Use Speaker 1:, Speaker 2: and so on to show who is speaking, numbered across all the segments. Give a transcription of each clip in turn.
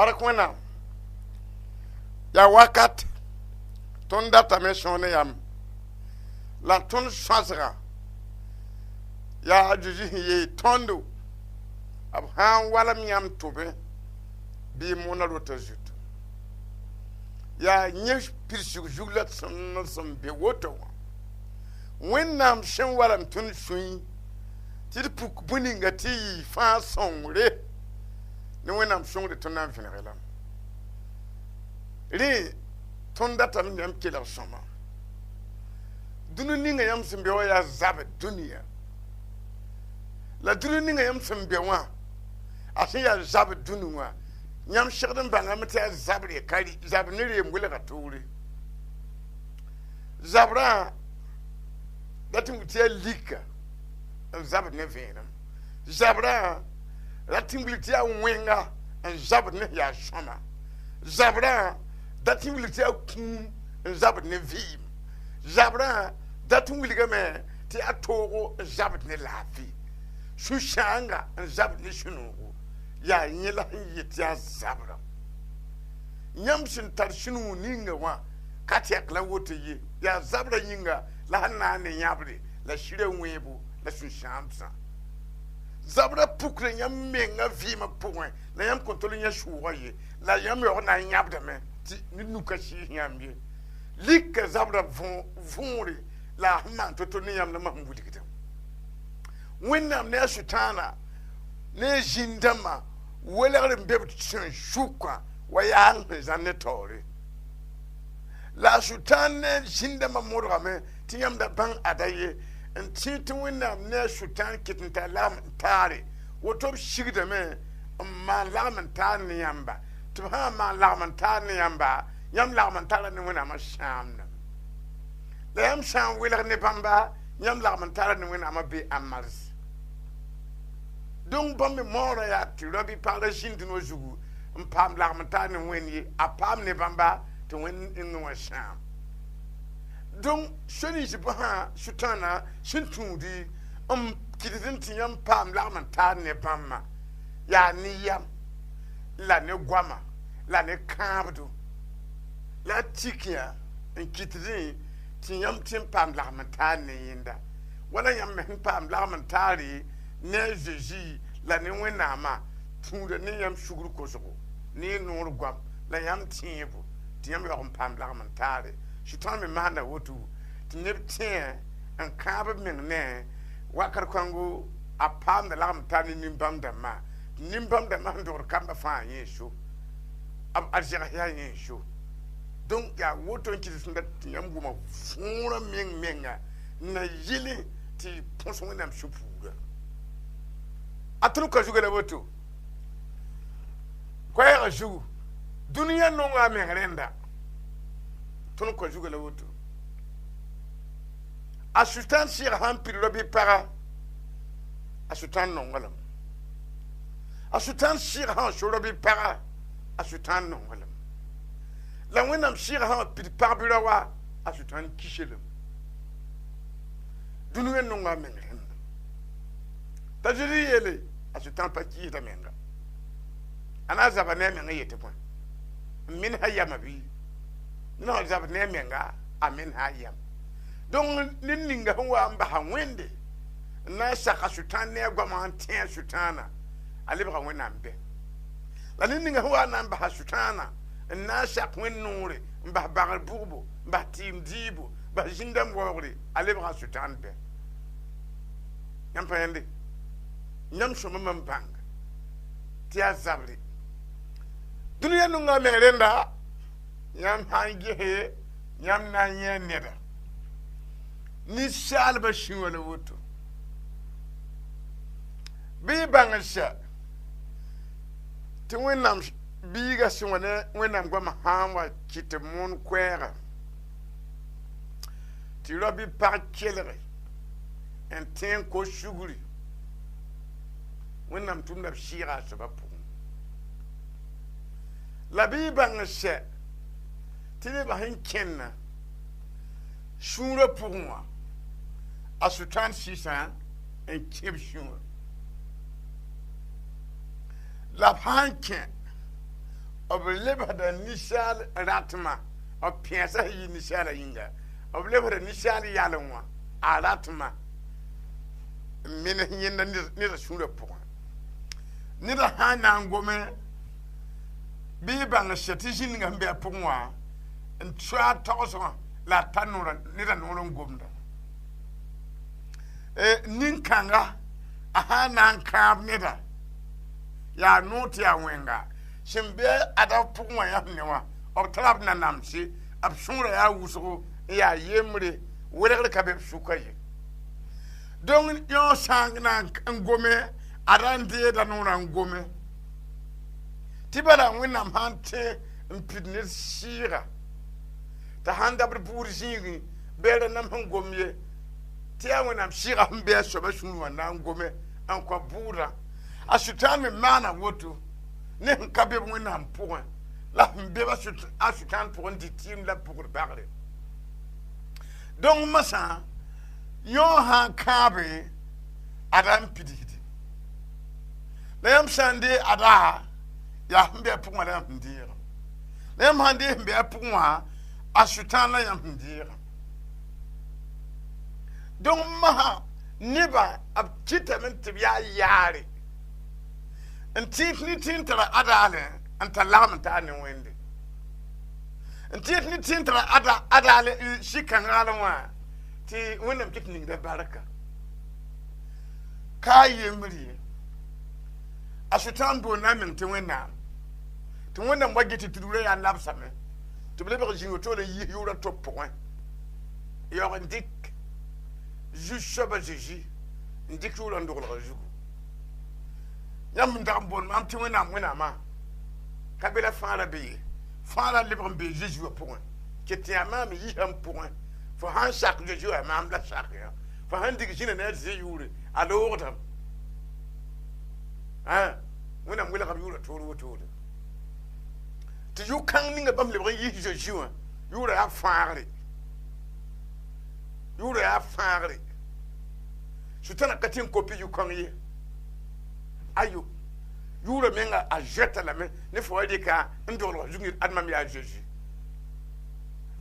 Speaker 1: Bark Wẽnnaam yaa wakat tõnd datame sõor ne yãmb la tõnd sõasga yaa a Zeezi sẽn yeel tõndo b sã n walem yãmb tʋbẽ bɩ y moona rota zutu. Yaa yẽ pidsg zug la tõnd sẽn be woto wã. Wẽnnaam sẽn walem tõnd sũyẽ tɩ d puk bũn ninga tɩ yɩ fãa sõngre ne Wẽnnaam sõngre tõnd na n vẽnege lame. Rẽ tõnd datame tɩ yãmb kelg sõma. Dũni ninga yãmb sẽn be wã yaa zabd dũniyã la dũni ninga yãmb sẽn be wã a sẽn yaa zabd dũni wã yãmb segd n bãngame tɩ yaa zabre ka zabr ne reem welga toore. Zabrã dat n tɩ yaa lika n zabd ne vẽenem. Zabrã rat n wilg tɩ yaa wẽnga n zabd ne yaa sõma. Zabrã dat n wilg tɩ yaa kũum n zabd ne vɩɩm. Zabrã dat n wilgame tɩ yaa toogo n zabd ne laafɩ. Sũ-sãanga n zabd ne sũ-noogo. Yaa yẽ la sẽn yet yaa zabrã. Yãmb sẽn tar sũ-noog ninga wã ka tɛk la woto ye. Yaa zabrã yĩnga la sẽn na n ne yãbre la sɩrã wẽebo la sũ-sãamsã. Zabrã pukra yãmb menga vɩɩmã pʋgẽ la yãmb kõn tol n yã sʋʋgã ye la yãmb yaoog na n yãbdame tɩ ned nu ka sɩɩs yãmb ye. Lika zabrã võore la a sẽn maan to-to ne yãmb la masem wilgdame. Wẽnnaam ne a Sʋtãana ne a zĩn-dãmbã welgr n be b sẽn sʋkã wa yaa n sẽn zãn ne taoore. La a Sʋtãan ne zĩn-dãmbã modgame tɩ yãmb da bãng ada ye n tẽ tɩ Wẽnnaam ne a Sʋtãan kɩt n tar lagem n taare woto b sigdame n maan lagem n taar ne yãmba tɩ b sã n maan lagem n taar ne yãmba yãmb lagem n tara ne Wẽnnaamã sãamdame. La yãmb sã n welg ne bãmba yãmb lagem n tara ne Wẽnnaamã be a mars. Donc bãmb me moorã yaa tɩ rabi pagrã zĩnd dũniyã zugu n paam lagem n taar ne Wẽnd ye a paam ne bãmba tɩ Wẽnd ẽngẽ wã sãam. Donc sũ nins bõsã Sʋtãana sẽn tũudi n kɩtd n tɩ yãmb paam lagem n taar ne bãmbã yaa ne yam la ne goama la ne kãabdo la a tik yã n kɩtdẽ tɩ yãmb tɩ n paam lagem n taar ne yẽnda wala yãmb me sẽn paam lagem n taare ne a Zeezi la ne Wẽnnaamã tũuda ne yãmb sugr kosgo ne y noor goam la yãmb tẽebo tɩ yãmb yaoog n paam lagem n taare. Sʋtãan me maanda woto tɩ neb tẽ n kãab b meng ne wakat kãngo a paamda lagem n taar ne nin-bãmb dãmbã tɩ nin-bãmb dãmbã sẽn dogd kambã fãa yẽ so a zɛgs yaa yẽ so. Donc yaa woto n kɩt sẽn dat tɩ yãmb wʋma võorã meng menga n na yɩlẽ tɩ y põs Wẽnnaam sũ-puuga. A tõnd ka zuga la woto koɛɛgã zugu dũniyã nonga a meng rẽnda tõnd ka zuga la woto. A Sʋtãan sɩɩg sã n pid rabi paga a Sʋtãan nonga lame. A Sʋtãan sɩɩg sã n so rabi paga a Sʋtãan nonga lame. La Wẽnnaam sɩɩg sã n pid pag bɩ ra wa a Sʋtãan kise lame. Dũniyã nonga a meng rẽnda. T'a Zeezi yeele a Sʋtãan pa kɩɩsda menga. A na n zaba ne a meng n yetɩ bõe n mens a yamã bɩ ned sã zabd ne a menga a mensa a yam. Donc ned ninga sẽn wa n basa Wẽnde n na n sak a Sʋtãan ne a goamã n tẽ a Sʋtãana a lebga Wẽnnaam bɛ. La ned ninga sẽn wa n na n basa Sʋtãana n na n sak Wẽnd noore n bas bagr bʋgbo n bas tɩɩm diibo bas zĩn-dãmb waoogre a lebga a Sʋtãan bɛ. Yãmb pa yãnde yãmb sõma mam bãng tɩ yaa zabre. Dũniyã nonga a meng rẽnda yãmb sã n gese yãmb na n yẽ neda ninsaalbã sĩwã la woto. Bɩ y bãng n sɛ tɩ Wẽnnaam biiga sẽn wa ne Wẽnnaam goamã sã n wa kɩt tɩ moon koɛɛga tɩ rabi pag kelge n tẽ n kos sugri Wẽnnaam tʋmda b sɩɩga a soabã pʋgẽ. La bɩ y bãng n sɛ tɩ nebã sẽn kẽnna sũurã pʋgẽ wã a Sʋtãan sɩsã n kẽ b sũurã. La b sã n kẽ B lebsda ninsaal ratmã, b pẽesã sẽn yɩ ninsaalã yĩnga, b lebsda ninsaal yalẽ wã a ratmã n menes yẽnda neda sũurã pʋgẽ. Neda sã n na n gome bɩ y bãng sɛ tɩ zĩningã sẽn be a pʋgẽ wã n soa a tagsgã la a tar neda noor n gomda. Nin-kãnga a sã n na n kãab neda, yaa noor tɩ yaa wẽnga sẽn be ada pʋgẽ wã yãmb ne wã, b tara b nanamse, b sõora yaa wʋsgo n yaa yembre, welgr ka be b sʋka ye. Donc yõ sã n na n gome, ada n deeda noorã n gome tɩ bala Wẽnnaam sã n tẽ n pid ned sɩɩga t'a sãn dabd bʋʋd zĩigẽ bɩ ra nam sẽn gom ye, tɩ yaa Wẽnnaam sɩɩga sẽn be a soabã sũur wã na n gome n kõ bʋʋdã. A Sʋtãan me maana woto ne sẽn ka be b Wẽnnaam pʋgẽ la sẽn be a Sʋtãan pʋgẽ n dɩ tɩɩm la pʋgd bagre. Donc masã yõ sã n kãabe ada n pidsde la yãmb sã n dee ada yaa sẽn be a pʋgẽ wã la yãmb sẽn deegã, la yãmb sã n dee sẽn be a pʋgẽ wã a Sʋtãan la yãmb sẽn deegã. Donc masã nebã b kɩtame tɩ b yaa yaare n tẽed ne tẽn tara adaalẽ n tar lagem n taa ne Wẽnde, n tẽed ne tẽn tara adaale sɩ-kãngaalẽ wã tɩ Wẽnnaam kɩt ningda barka ka a yembr ye. A Sʋtãan boonda a meng tɩ Wẽnnaam, tɩ Wẽnnaam wa get tɩ tudgrã yaa labsame tɩ b lebg zĩig woto la yis yʋʋrã tob pʋgẽ yaoog n dɩk zu-soabã Zezi n dɩk yʋʋrã n doglga zugu. Yãmb n dag n boond maam tɩ Wẽnnaam, Wẽnnaamã ka be la fãagrã be ye, fãagrã lebg n bee Zeezi wã pʋgẽ kɩ tɩ yaa maam yisã n pʋgẽ. Fo sã n sak Zeezi wã, maam la sak yã. Fo sãn dig zĩna ne a Zezi yʋʋre, a loogdame. Wẽnnaam welga b yʋʋrã toor wotode tɩ yʋ-kãng ninga bãmb lebg n yis Zeezi wã yʋʋrã yaa fãagre, yʋʋrã yaa fãagre. Sʋtãna ka tɩ n kopi yʋ-kãng ye, ayo yʋʋrã menga a zoɛta lame ne fo wa rɩka n doglga zug admam yaa Zeezi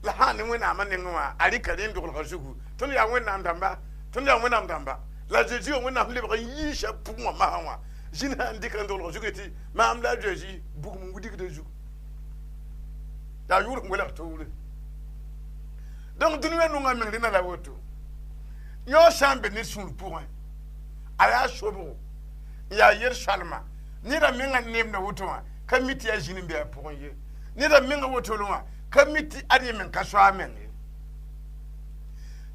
Speaker 1: la sã ne Wẽnnaamã nengẽ wã a rɩka rẽ n doglga zugu. Tõnd yaa Wẽnnaam dãmba, tõnd yaa Wẽnnaam dãmba la Zeezi wã Wẽnnaam lebg n yiisa pʋgẽ wã masã wã zĩn sã n dɩka n doglg zugã tɩ maam la a Zeezi bugum n wilgda zug yaa yʋʋr sẽn welg toore. Donc dũniyã nongã meng rẽna la woto yõ sã n be ned sũur pʋgẽ a yaa sobgo n yaa yel-soalma. Neda menga nemda woto wã ka mi tɩ yaa zĩn n be a pʋgẽ ye, neda menga wotole wã ka mi tɩ ad yẽ meng ka soa a meng ye.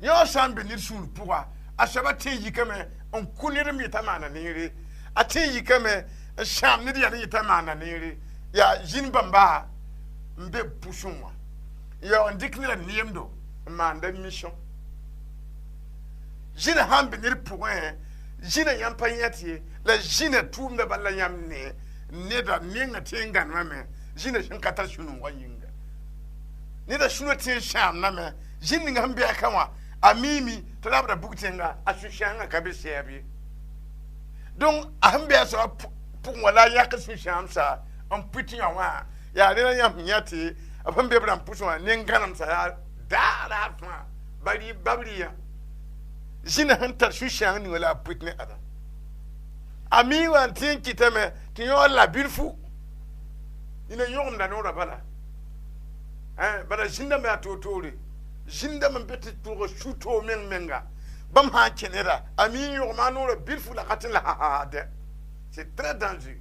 Speaker 1: Yõ sã n be ned sũur pʋga, a soaba tẽ n yikame n kʋ ned n yetã maana neere, a tẽ n yikame n sãam ned yɛl n yetã maana neere, yaa zĩn bãmba n be b pʋsẽ wã n yaoog n dɩk neda neemdo n maanda mission. Zĩnã sã n be ned pʋgẽ, zĩnã yãmb pa yẽt ye, la zĩnã tʋʋmda bal la yãmb ne neda nenga tẽ n gãnemame zĩnã sẽn ka tar sũ-noogã yĩnga. Neda sũurã tẽ n sãamdame zĩnd ninga sẽn be a ka wã a miime tɩ rabda bug tẽnga a sũ-sãangã ka be sɛɛb ye. Donc a sẽn be a soabã pʋgẽ wã la a yãk sũ-sãamsa n pʋɩ tɩ yã wã yaa rẽna yãmb yã tɩ b sẽn be b rãmb pʋsẽ wã nen-gãnemsã yaa daaraar fãa babr yã zĩnã sẽn tar sũ-sãang ninga la a pʋɩt ne ada. A mi wã n tẽ n kɩtame tɩ yõ la bilfu nina yõgemda noorã bala, bala zĩndame yaa toor-toore, zĩndame n be tɩ tʋlg su-toog meng menga bãmb sã n kẽ neda a mi n yõgema a noorã bilfu la ka tẽ la ha dɛ. C'est très dangereux.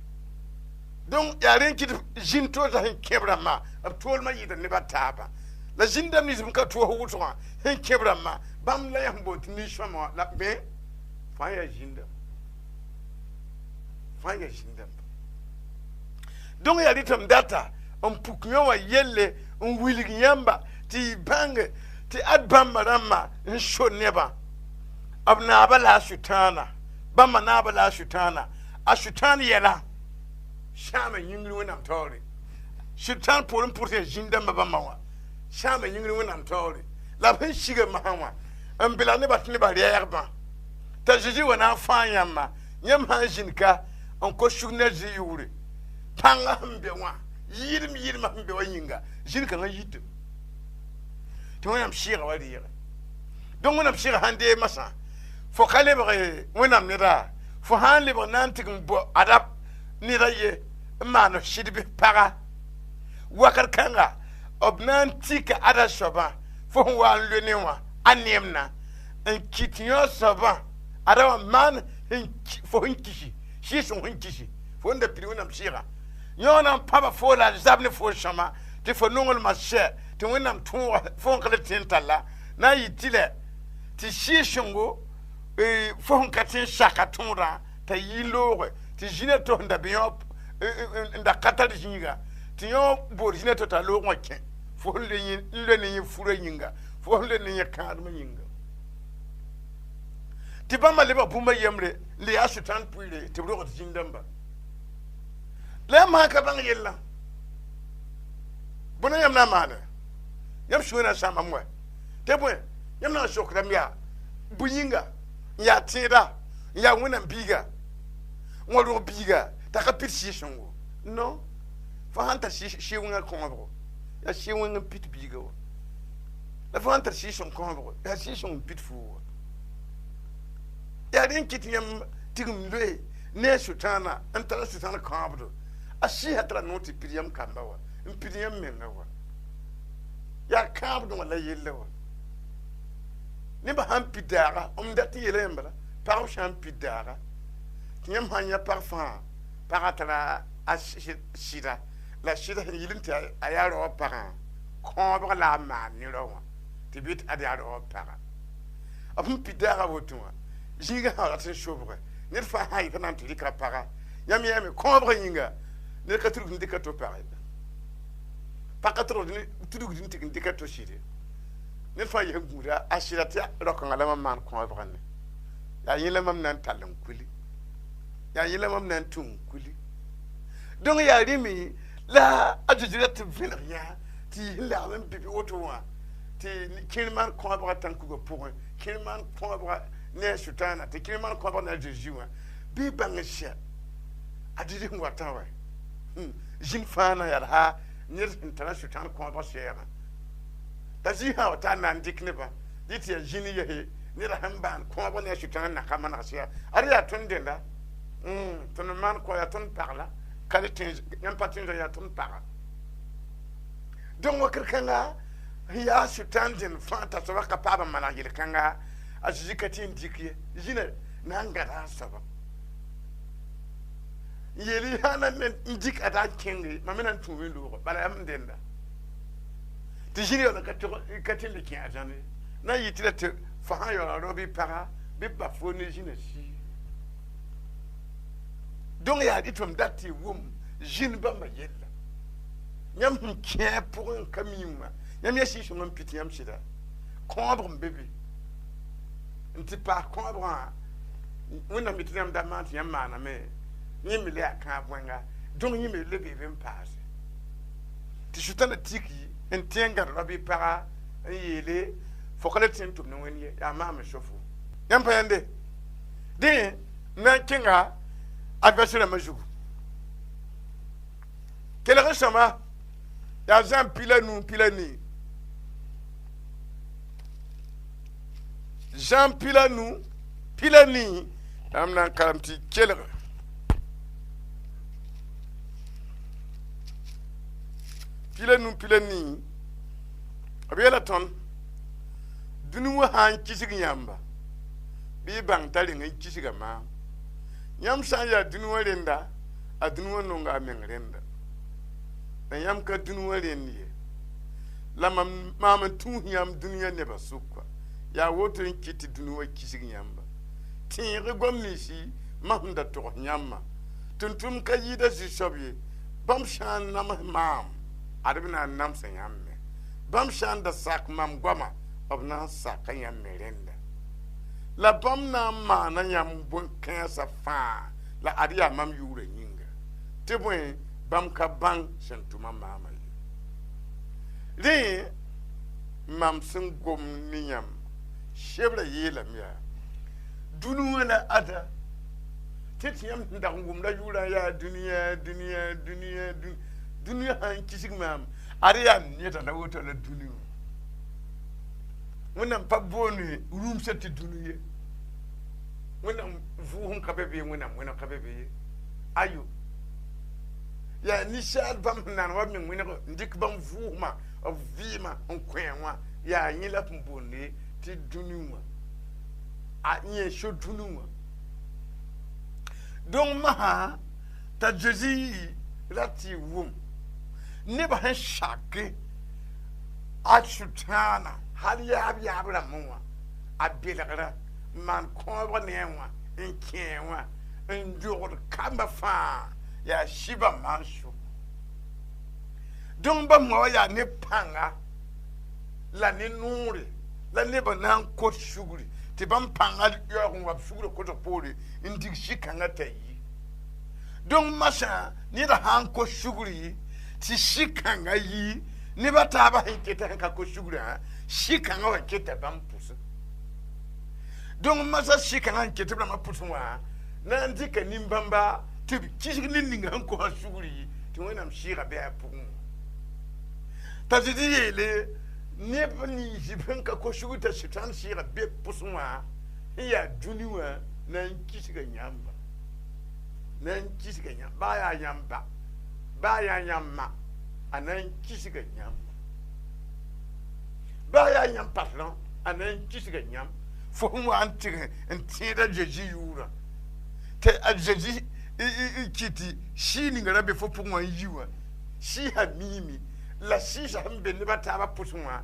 Speaker 1: Donc yaa rẽ n kɩt zĩnd toosã sẽn kẽb rãmbã b toolmã yɩɩda nebã taaba la zĩndame nins b ka toos wʋsgã sẽn kẽb rãmbã bãmb la yãmb boond tɩ nin-sõma wã la me fãa yaa zĩndame, fãa yaa zĩndame. Donc yaa rɩtame data n puk yõ wã yelle n wilg yãmba tɩ y bãnge tɩ ad bãmba rãmbã n so nebã b naaba la a Sʋtãana, bãmba naaba la a Sʋtãana, a Sʋtãan yɛla sãama yĩngr Wẽnnaam taoore. Sʋtãan poorẽ pʋrs yaa zĩn-dãmbã bãmba wã sãama yĩngr Wẽnnaam taoore la b sẽn siga masã wã n belg nebã tɩ nebã rɛɛgbã t'a Zezi wa na n fãa yãmba. Yãmb sã n zĩnd ka n kos sug ne a Zezi yʋʋre pãngã sẽn be wã Yɩɩdem yɩɩdmã sẽn be wa yĩnga zĩn kãngã yitame tɩ Wẽnnaam sɩɩga wa reege. Donc Wẽnnaam sɩɩga sãn deeg masã, fo ka lebg Wẽnnaam neda, fo sã n lebg na n tɩg n bao adab neda ye n maan sɩd bɩ paga wakat kãnga b na n tika ada soabã fo sẽn wa n loe ne wã a neemna n kɩt yõ soabã ada wã maan fo sẽn kisi sɩɩg-sõng sẽn kisi fo n da pid Wẽnnaam sɩɩgã yõ na n pãba fo la a zab ne fo sõma tɩ fo nonglmã sɛ tɩ Wẽnnaam tõoga fo n ka le tẽ n talla na n yɩ tɩlɛ tɩ sɩɩg-sõngo fo sẽn ka tẽ n saka tõodã t'a yɩ looge tɩ zĩnã to sẽn da be yõ n da ka tar zĩiga tɩ yõ boor zĩnã to t'a loog wã kẽ fo n loe ne yẽ furã yĩnga, fo n loe ne yẽ kãadmã yĩnga tɩ bãmba lebg bũmba yembre n le yaa Sʋtãan pʋɩɩre tɩ b rogd zĩn-dãmba la yãmb sã ka bãng yellã bõe na yãmb na n maane yãmb sũurã na n sãamame wa tɩ bõe yãmb na n sokdame yaa bõe yĩnga n yaa tẽeda n yaa Wẽnnaam biiga n wa rog biiga t'a ka pid sɩɩg-sõngo. Non, fo sãn tar sɩɩg wẽngã kõobgo yaa sɩɩg wẽng n pit biiga wa, la fo sãn tar sɩɩg-sõng kõobgo yaa sɩɩg-sõng n pit foo wa. Yaa rẽ n kɩt yãmb tigim loe ne a Sʋtãana n tara Sʋtãan kãabdo a sɩɩsã tara noor tɩ pid yãmb kamba wa n pid yãmb menga wa. Yaa kãabdẽ wã la yella wa. Nebã sãn pid daaga m dat n yeela yãmb bala pagb sã n pid daaga tɩ yãmb sãn yã pag fãa pagã tara a sɩda la sɩda sẽn yɩl n tɩ a yaa raoã pagã kãobg la a maan ne rao wã tɩ bɩ tɩ ad yaa raoã paga b sẽn pid daaga woto wã zĩigã sã rat n sobge ned fãa sã yɩta na n tɩ rɩka paga yãmb yãame kãobgã yĩnga ned ka tudgd n dɩka to pag ye, pag ka tudgd n tɩg n dɩka to sɩd ye. Ned fãa yes n gũuda a sɩda tɩ rao-kãngã la mam maan kãobgã ne yaa yẽ la mam na n tall n kuli, yaa yẽ la mam na n tũ n kuli. Donc yaa rẽme la a Zeezi rat tɩ vẽneg yã tɩ yis n lagl n bɩ bɩ woto wã tɩ kẽer maan kãobgã tãn-kugã pʋgẽ, kẽer maan kãobgã ne a Sʋtãana tɩ kẽer maan kãobgã ne a Zeezi wã bɩ bãng n sɛ a Zeezi sẽn watã wa zĩn fãa na yaa ned sẽn tara Sʋtãan kãobg sɛɛgã t'a zĩ sã wa t'a na n dɩk nebã dɩ tɩ yaa zĩn yese neda sẽn baan kãobg ne a Sʋtãan na ka maneg sɛa ad yaa tõnd dẽnda tõnd n maan kõ yaa tõnd pagla ka le tẽ yãmb pa tẽ yaa tõnd paga. Donc wakat kãnga sẽn yaa Sʋtãan dẽnd fãa t'a soaba ka paam n maneg yel-kãnga a Zeezi ka tɩ n dɩk ye zĩna na n gãda a soaba n yeel sã na n dɩk ada n kẽnge mam me na n tũ wẽn-loogã bala yãmb n dẽnda tɩ zĩn yaool ka tɩ n le kẽ a zãne na n yɩ tɩ la tɩ fo sã n yaoola rao bɩ paga bɩ ba fo ne zĩnã sii. Donc yaa rɩ tɩ mam dat tɩ wʋm zĩn bãmba yella yãmb sẽn kẽ a pʋgẽ n ka miime wã yãmb yaa sɩɩg-sõng n pit yãmb sɩda kãobg n be be n tɩ paas kãobgã Wẽnnaam yetɩ yãmb da maan tɩ yãmb maaname yẽ me le yaa kãab wẽnga. Donc yẽ me le bee be n paase tɩ Sʋtãna tiki n tẽ n gãd rao bɩ paga n yeele fo ka le tẽ n tʋm ne Wẽnd ye yaa maam n so fo yãmb pa yãnde dẽ n na n kẽnga adversaire rãmbã zugu kelg n sõma yaa zãm pila nu pila nii zãm pila nu pila nii yãmb na n karem tɩ kelg pila nu pila nii b yeela tõnd dũni wã sã n kisg yãmba bɩ y bãng t'a reng n kisga maam yãmb sã n yaa dũni wã rẽnda a dũni wã nonga a meng rẽnda la yãmb ka dũni wã rẽnd ye la maam n tũus yãmb dũniyã nebã sʋka yaa woto n kɩt tɩ dũni wã kisg yãmba tẽeg goam ninsi mam sẽn da togs yãmbã tʋm-tʋmd ka yɩɩda zu-soab ye bãmb sã n nams maam ad b na n namsa yãmb me bãmb sã n da sak mam goama b na n saka yãmb me rẽnda la bãmb na n maana yãmb bõn-kãensã fãa la ad yaa mam yʋʋrã yĩnga tɩ bõe bãmb ka bãng sẽn tʋma maama ye rẽ mam sẽn gom ne yãmb sebrã yeelame yaa dũni wã la ada tɩ tɩ yãmb sẽn dag n wʋmda yʋʋrã yaa dũniyã dũniyã dũniyã Dũniyã sã n kisg maam, ad yaa neda la woto la dũni wã. Wẽnnaam pa boond rũmsã tɩ dũni ye. Wẽnnaam vʋʋsem ka be be ye, Wẽnnaam wẽneg ka be be ye. Ayo, yaa ninsaal bãmb sẽn naan wa b meng wẽneg n dɩk bãmb vʋʋsmã, b vɩɩmã n kõ wã, yaa yẽ la b boonde tɩ dũni wã, a yẽ so dũni wã. Donc masã t'a Zezi ra tɩ wʋm nebã sẽn sake a Sʋtãana hal yaab yaab rãmbẽ wã, a belgrã n maan kõobg ne a wã n kẽ wã n dogd kamba fãa, yaa sɩbã maan so. Donc bãmb wã wa yaa ne pãnga la ne noore la nebã na n kot sugri tɩ bãmb pãnga yaoog n wa b sugrã kosg poore n dig sɩ-kãngã t'a yi. Donc masã neda sã n kos sugri tɩ sɩ-kãngã yi, nebã taabã sẽn keta sẽn ka kos sugrã, sɩ-kãngã wa keta bãmb pʋsẽ. Donc masã sɩ-kãngã n ket b rãmbã pʋsẽ wã na n dɩka nin-bãmba tɩ b kisg ned ninga sẽn kosã sugri tɩ Wẽnnaam sɩɩga bɩ a pʋgẽ wã. T'a Zezi yeele neb nins b sẽn ka kos sugr t'a Sʋtãan sɩɩga be pʋsẽ wã sẽn yaa dũni wã na n kisga yãmba, na n kisga yãmb, baa yaa yãmb ba, baa yaa yãmb ma, a na n kisga yãmb, baa yaa yãmb patron, a na n kisga yãmb. Fo sẽn wa n tɩg n tẽeda Zezi yʋʋrã tɩ a Zezi kɩt tɩ sɩɩ ninga ra be fo pʋgẽ wã n yi wã, sɩɩsã miime la sɩɩsã sẽn be nebã taabã pʋsẽ wã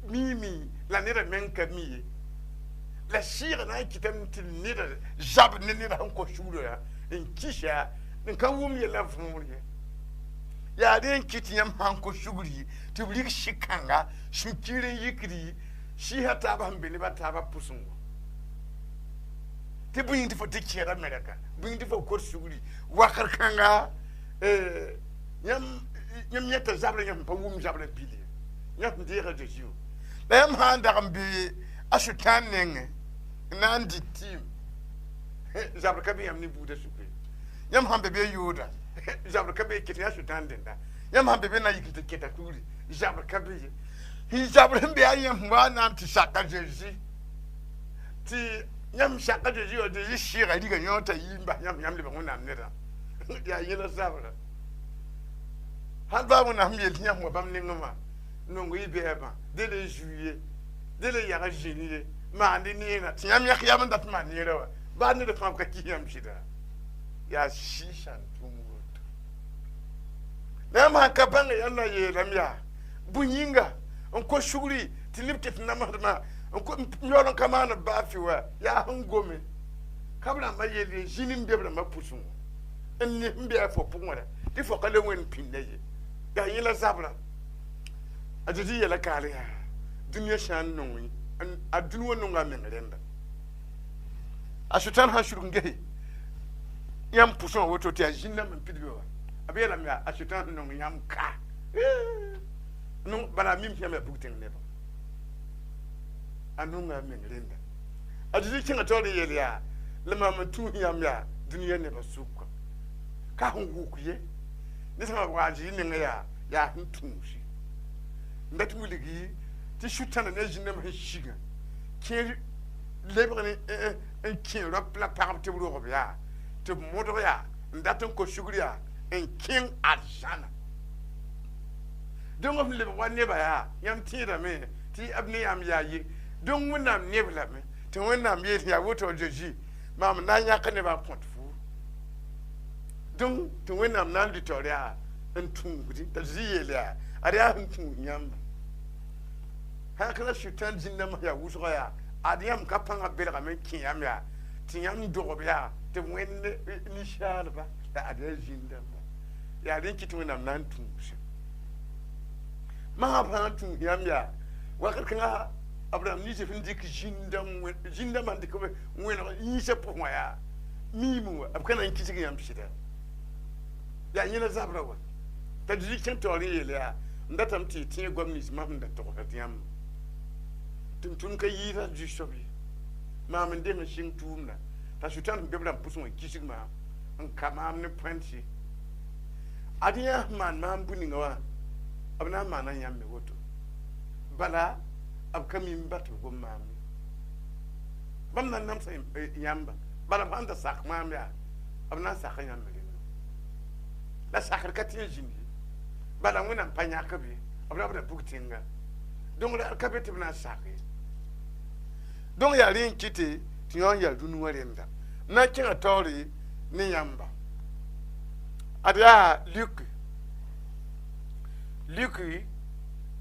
Speaker 1: miime la neda meng ka mi ye. La sɩɩgã na n kɩtame tɩ neda zab ne neda sẽn kos sugrã n kisa n ka wʋm yɛla võor ye. Yaa rẽ n kɩt yãmb sã n kos sugri tɩ b rig sɩ-kãnga sũ-kiir n yikdi sɩɩsã taabã sẽn be nebã taabã pʋsẽ wã. Tɩ bõe tɩ fo tɩ kẽeda merɛka, bõe tɩ fo kot sugri wakr kãnga? Yãmb yẽta zabrã, yãmb pa wʋm zabrã pil ye, yãmb sẽn deega Zezi wã. La yãmb sã n dag n be a Sʋtãan nengẽ n na n dɩt tɩɩm, zabr ka be yãmb ne buudã sʋka ye. Yãmb sãn be be yooda, zabr ka be ket yaa Sʋtãan dẽnda. Yãmb sãn be be na yik tɩ keta sugri, zabr ka be ye. Zabr sẽn be a yãmb wa na n tɩ saka Zezi, tɩ yãmb saka Zezi wã, Zezi sɩɩga riga yõ t'a yi n bas yãmb, yãmb lebg Wẽnnaam nedã, yaa yẽla zabrã. Hal baa Wẽnnaam sẽn yeel tɩ yãmb wa bãmb nengẽ wã, nong y bɛɛbã, dẽ le zu ye, dẽ le yag zĩni ye, maand neerã tɩ yãmb yãk yam n dat maan neerã wã, baa ned fãa b ka kis yãmb sɩda, yaa sɩɩsã n tʋm woto. La yãmb sãn ka bãnge, yãmb na yeelame yaa bõe yĩnga n kos sugri tɩ neb ket namsdmã n yaool n ka maan b baa fɩ wa, yaa sẽn gome ka b rãmbã yell ye, zĩni n be b rãmbã pʋsẽ wã n ne sẽn be a fo pʋgẽ wã tɩ fo ka le wẽnd pĩnda ye, yaa yẽ la zabrã. A Zezi yɛla kaal yaa dũniyã sã n nong a dũni wã nonga a meng rẽnda. A Sʋtãan sã n sudg n gese yãmb pʋsẽ wã woto tɩ yaa zĩn-dãmb n pidbe wã, b yeelame yaa a Sʋtãan sẽn nong yãmb ka bala a mim tɩ yãmb yaa bug-tẽng nebã, a nonga a meng rẽnda. A Zezi kẽnga taoor n yeel yaa la maam n tũus yãmb yaa dũniyã nebã sʋka ka sẽn wʋk ye. Ned sã n wa a Zezi nengẽ yaa sẽn tũusi n dat wilgi tɩ Sʋtãna ne a zĩn-dãmb sẽn sigã kẽer lebg n kẽ rap la pagb tɩ b rogb yaa tɩ b modg yaa n dat n kos sugr yaa n kẽng arzãna. Donc b lebg wa nebã yaa yãmb tẽedame tɩ b ne yãmb yaa ye. Donc Wẽnnaam neb lame tɩ Wẽnnaam yeel yaa woto Zezi maam na n yãk nebã n kõt foo. Donc tɩ Wẽnnaam na n lʋ taoor yaa n tũusdi t'a Zezi yeel yaa ad yaa sẽn tũus yãmba sãn ka la Sʋtãan zĩn-dãmbã yaa wʋsga yaa ad yãmb ka pãngã belgame n kẽ yãmb yaa tɩ yãmb dogb yaa tɩ b wẽnd ninsaalba la ad yaa zĩn-dãmba yaa rẽ kɩt Wẽnnaam na n tũusa. Masã fãa n tũus yãmb yaa wakat kãnga Abraham nins sẽn dɩk zĩn-dãmbã sẽn dɩk wẽneg yĩnsã pʋgẽ wã yaa miime wã, b ka na n kisg yãmb sɩda, yaa yẽla zabrã wa. T'a Zezi kẽng taoor n yeel yaa n datame tɩ y tẽeg goam nins mam sẽn da togsd yãmb tɩ m tʋm ka yɩɩda zu-soab ye, maam n deng n sɩng tʋʋmda t'a Sʋtãan sẽn be b rãmb pʋsẽ wã kisg maam n ka maam ne poẽntse. Ad yã sẽn maan maam bũ-ninga wã, b na n maana yãmb me woto. Bala, b ka mi n ba tɩ b gom maam ye. Bãmb na n namsa yãmba. Bala b sãn da sak maam yaa, b na n saka yãmb me rẽnda. La sakr ka tɩ n zĩnd ye. Bala Wẽnnaam pa yãk-b ye, b rabda bug tẽnga. Donc la ka be tɩ b na n sak ye. Donc yaa rẽ n kɩte tɩ yõ n yaa rũnu wã rẽnda. Na n kẽngã taoore ne yãmba. Ad yaa Luk. Luk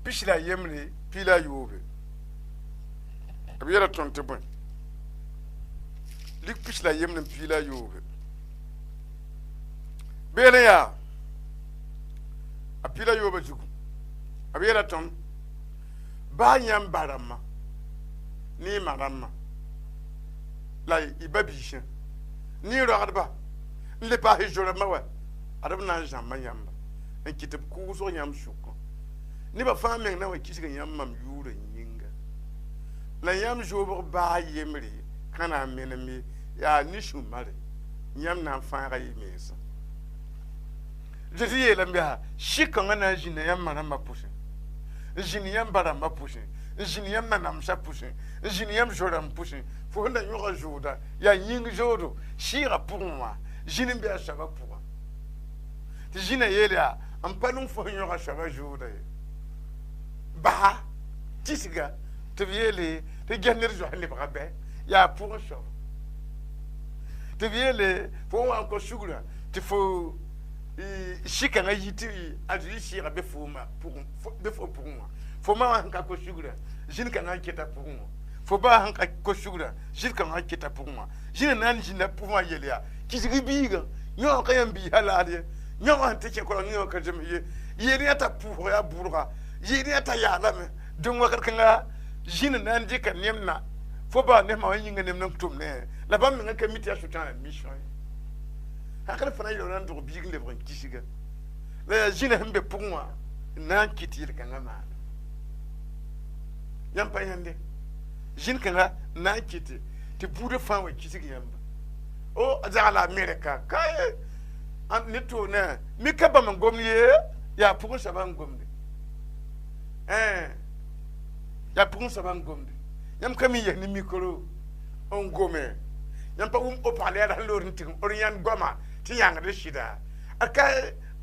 Speaker 1: 13 tɩ b yeela tõnd tɩ bõe? Luk 13. Beelẽ yaa a 19 zugu. B yeela tõnd baa yãmb ba rãmbã ne y ma rãmbã la y ba biisã ne y roagdba n le paas y zo-rãmbã wa, ad b na n zãmba yãmba n kɩt b kʋʋsg yãmb sʋkã. Nebã fãa meng na n wa kisg yãmb mam yʋʋrã yĩnga. La yãmb zoobg baa yembre ka na n menem ye, yaa nin-sũmare yãmb na n fãaga y mensã. Zeezi yeelame yaa sɩ-kãngã na n zĩnda yãmb ma rãmbã pʋsẽ, n zĩnd yãmb ba rãmbã pʋsẽ, n zĩnd yãmb nanamsã pʋsẽ, n zĩnd yãmb zo-rãmb pʋsẽ. Fo sẽn da yõga zooda yaa yĩng zoodo sɩɩgã pʋgẽ wã, zĩn n be a soabã pʋgã. Tɩ zĩnã yeel yaa n pa nong fo sẽn yõga soabã zooda ye. Baa tisga tɩ b yeele tɩ ges ned zoas lebga bɛ yaa pʋgẽ soaba. Tɩ b yeele fo n wa n kõ sugrã tɩ fo sɩ-kãngã yi tɩ a Zoe sɩɩga be fooma pʋgẽ, be fo pʋgẽ wã. Fo ma wã sẽn ka kos sugrã, zĩn-kãngã n keta pʋgẽ wã. Fo ba sẽn ka kos sugrã, zĩn-kãngã n keta pʋgẽ wã. Zĩnã na n zĩnda pʋgẽ wã yel yaa kisg biigã yõ ka yãmb biisã laad ye, yõ wã sẽn tɩ kẽ kolang yõ ka zems ye, yeel yã t'a pʋʋsg yaa bʋrga, yeel yã t'a yaalame. Donc wakat kãnga zĩnã na n dɩka nemdã fo ba ne ma wã yĩnga nemd n tʋm ne la bãmb mengã ka mi tɩ yaa sʋtãanã mission ye. Hakl fãa na yaool n dog biig n lebg n kisga la yaa zĩnã sẽn be pʋgẽ wã n na n kɩt yel-kãngã maana. Yãmb pa yãnde zĩn-kãnga n na n kɩte tɩ buudã fãa wa kisg yãmba. O zagla Amerika kaye ne to ne mi ka bãmb n gomd ye, yaa pʋgẽ soabã n gomde. Yaa pʋgẽ soabã n gomde. Yãmb ka mi n yes ne micro n gome. Yãmb pa wʋm haut-parleur sẽn lood n tigim d yãnd goama tɩ yãngd sɩda. Ad ka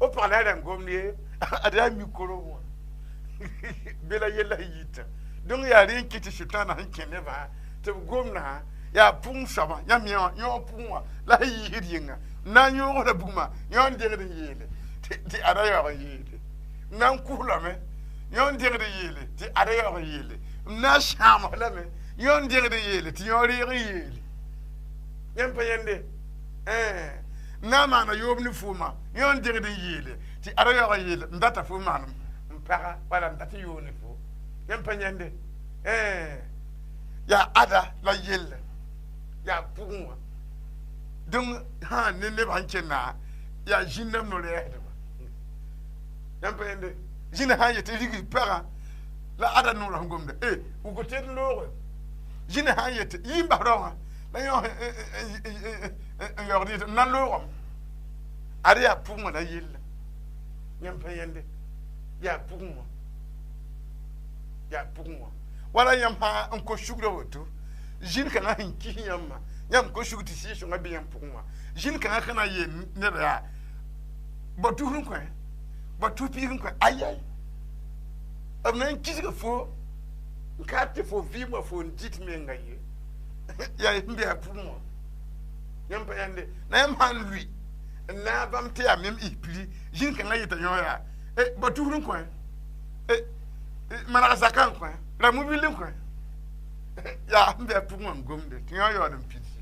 Speaker 1: haut-parleur n gomd ye, ad yaa micro wã. Be la yella sẽn yitã. Donc yaa rẽ n kɩt tɩ sʋtãanã sẽn kẽ nebã tɩ b gomdã yaa pʋgẽ soabã. Yãmb yõ yõ pʋgẽ wã la sẽn yiisd yĩnga n na n yõogsda bugmã yõ n degd n yeele tɩ ada yaoog n yeele. N na n kʋslame yõ n degd n yeele tɩ ada yaoog n yeele. N na n sãams lame yõ n degd n yeele tɩ yõ reeg n yeele. Yãmb pa yẽnde n na n maana yoob ne fooma yõ n degd n yeele tɩ ada yaoog n yeele n data fo manem n paga wala n dat n yoone fo. Yãmb pa yẽnde yaa ada la yella yaa pʋgẽ wã. Donc sã ne nebã sẽn kẽnda yaa zĩnnam no-rɛɛsdba. Yãmb pa yẽnde zĩnã sã n yetɩ rig pagã la ada noorã sẽn gomda e wʋg tɩ d looge. Zĩnã sã n yetɩ yɩ n bas raoã la yõ n yaoogd yetɩ n na n loogame. Ad yaa pʋgẽ wã la yella. Yãmb pa yẽnde yaa pʋgẽ wã, yaa pʋgẽ wã. Wala yãmb sã n kos sugrã woto zĩn-kãngã sẽn kis yãmbã, yãmb kos sugr tɩ sɩɩg-sõngã bɩ yãmb pʋgẽ wã, zĩn-kãngã ka na n yeel neda yaa bao tus n kõ, bao tus piig n kõ, ayay b na n kisga fo n ka tɩ fo vɩɩm wã fo n dɩt menga ye, yaa sẽn be a pʋgẽ wã. Yãmb pa yãnde la yãmb sã n lʋɩ n naag bãmb tɩ yaa mem ispri, zĩn-kãngã yeta yõ yaa bao tus n kõ, maneg zakã n kõ, la mobil n kõ, yaa sẽn be a pʋgẽ wã n gomde tɩ yõ yaood n pidsi,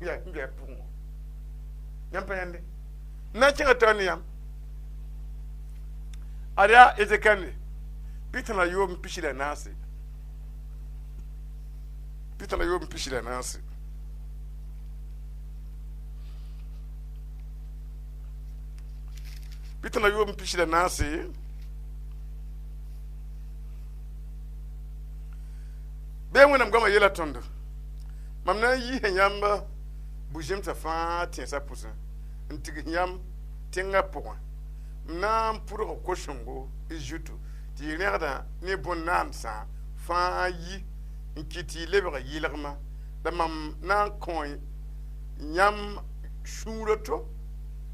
Speaker 1: yaa sẽn be a pʋgẽ wã. Yãmb pa yãnde n na n kẽngã tao ne yãmb. Ad yaa Ezekande 34, 34. 34. Bɩ Wẽnnaam goamã yeela tõndo mam na n yiisa yãmb bu-zẽmsã fãa tẽnsã pʋsẽ n tigs yãmb Tẽngã pʋgẽ m na n pʋdg ko-sõngo y zutu tɩ y rẽgdã ne bõn-naandsã fãa yi n kɩt tɩ y lebg yɩlgmã. La mam na n kõ yãmb sũurã to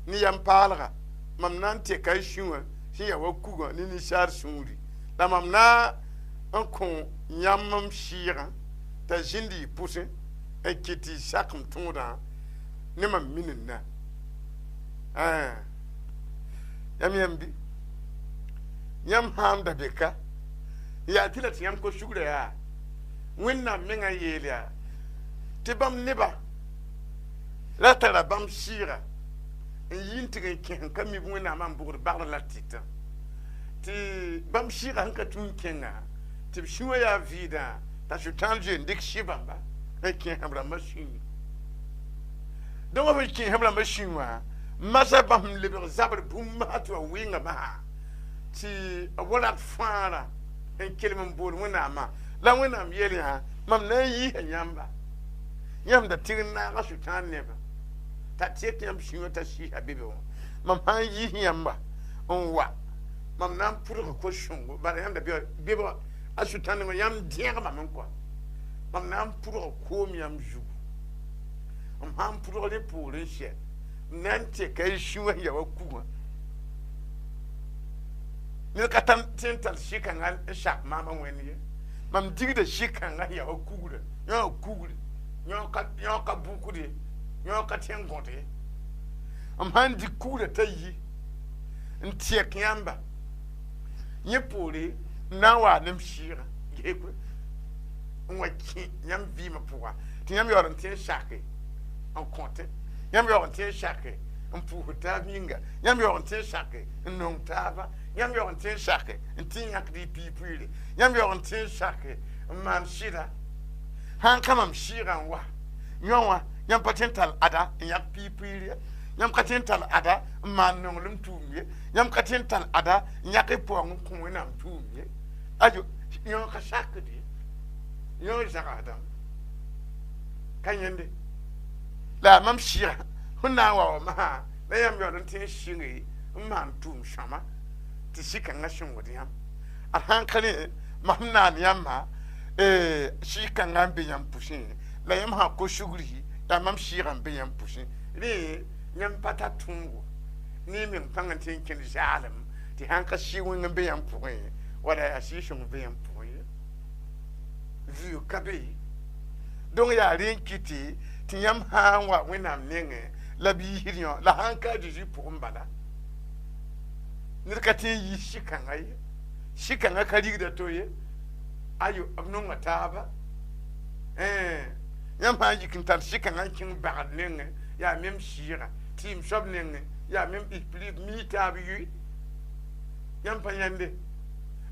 Speaker 1: ne yam paalga. Mam na n teka y sũwã sẽn ya wa kugã ne ninsaar sũuri, la mam na n kõ yãmb m sɩɩgã t'a zĩnd y pʋsẽ n kɩt tɩ y sak m tõodã ne mam minenã. Yãmb yãmb bɩ yãmb sãn da be ka yaa tɩ la tɩ yãmb ko-sugrã yaa Wẽnnaam mengã yeel yaa tɩ bãmb nebã ra tara bãmb sɩɩga n yi n tɩg n kẽs n ka mi Wẽnnaamã n bʋgd bagr la tɩtã, tɩ bãmb sɩɩga sẽn ka tũ n kẽnga tɩ b sũwã yaa vɩɩdã t'a Sʋtãan zoe n dɩk sɩ bãmba n kẽes b rãmbã sũyẽ. Donc b sẽn kẽes b rãmbã sũy wã, masã bãmb n lebg zabr bũmb masã tɩ wa wɩnga masã tɩ b wa rat fãara n kelem n bool Wẽnnaamã. La Wẽnnaam yeel yã: mam na n yiisa yãmba, yãmb da tɩg n naaga Sʋtãan nebã t'a tɩ yãmb sũyã t'a sɩɩsa be be wã. Mam sã n yiis yãmba n wa, mam na n pʋdg ko-sõngo bala yãmb da beb a Sʋtãan nengã yãmb dẽegmame n kɔa. Mam na n pʋdg koom yãmb zugu, m sã n pʋdg rẽ poorẽ sɛ, m na n teka y sũwã sẽn ya wa kugã. Ned ka tar tẽ n tar sɩ-kãngã n sak maamã wẽnd ye. Mam digda sɩ-kãngã sẽn ya wa kugrã, yõ kugre yõ ka bʋkd ye, yõ ka tẽ n gõd ye. M sãn dig kugrã t'a yi n tɛk yãmba, yẽ poore m na n waa ne m sɩɩgã gesẽ n wa kẽ yãmb vɩɩmã pʋga, tɩ yãmb yaool n tẽ n sake n kõte, yãmb yaool n tẽ n sake n pʋʋsd taab yĩnga, yãmb yaool n tẽ n sake n nong taaba, yãmb yaool n tẽ n sake n tɩ n yãkd y piig-puiire, yãmb yaool n tẽ n sake n maan sɩda. Sãn ka mam sɩɩgã n wa yõ wã, yãmb pa tẽ n tall ada n yãk piig-puiir ye, yãmb ka tẽ n tall ada n maan nonglem tʋʋm ye, yãmb ka tẽ n tall ada n yãk y paoong n kõ Wẽnnaam tʋʋm ye. Ayo, yõ ka sakd ye, yõ zagsdame ka yẽnde. La mam sɩɩga sẽn na n wa wa masã, la yãmb yaool n tẽ n sɩnge n maan tʋʋm sõma tɩ sɩ-kãngã sõngd yãmb. A sãn ka rẽ, mam naan yãmba sɩ-kãngã n be yãmb pʋsẽ, la yãmb sã ko-sugri yaa mam sɩɩgã n be yãmb pʋsẽ. Rẽ yãmb pa tar tõogo ne y meng pãng n tẽ n kẽnd zaalem tɩ sãn ka sɩ wẽng n be yãmb pʋgẽ, wala yaa sɩ-sõng be yãmb pʋgẽ ye, vɩʋʋg ka be ye. Donc yaa rẽ n kɩtɩ tɩ yãmb sã n wa Wẽnnaam nengẽ la b yiisd yõ, la sãn ka a Zeezi pʋgẽ bala, ned ka tẽ n yiis sɩ-kãngã ye, sɩ-kãngã ka rigda to ye. Ayo, b nonga taaba. Yãmb sã n yik n tar sɩ-kãngã n kẽng bagd nengẽ, yaa mem sɩɩgã tɩɩm soab nengẽ, yaa mem esprit mi taab yʋɩ, yãmb pa yãnde.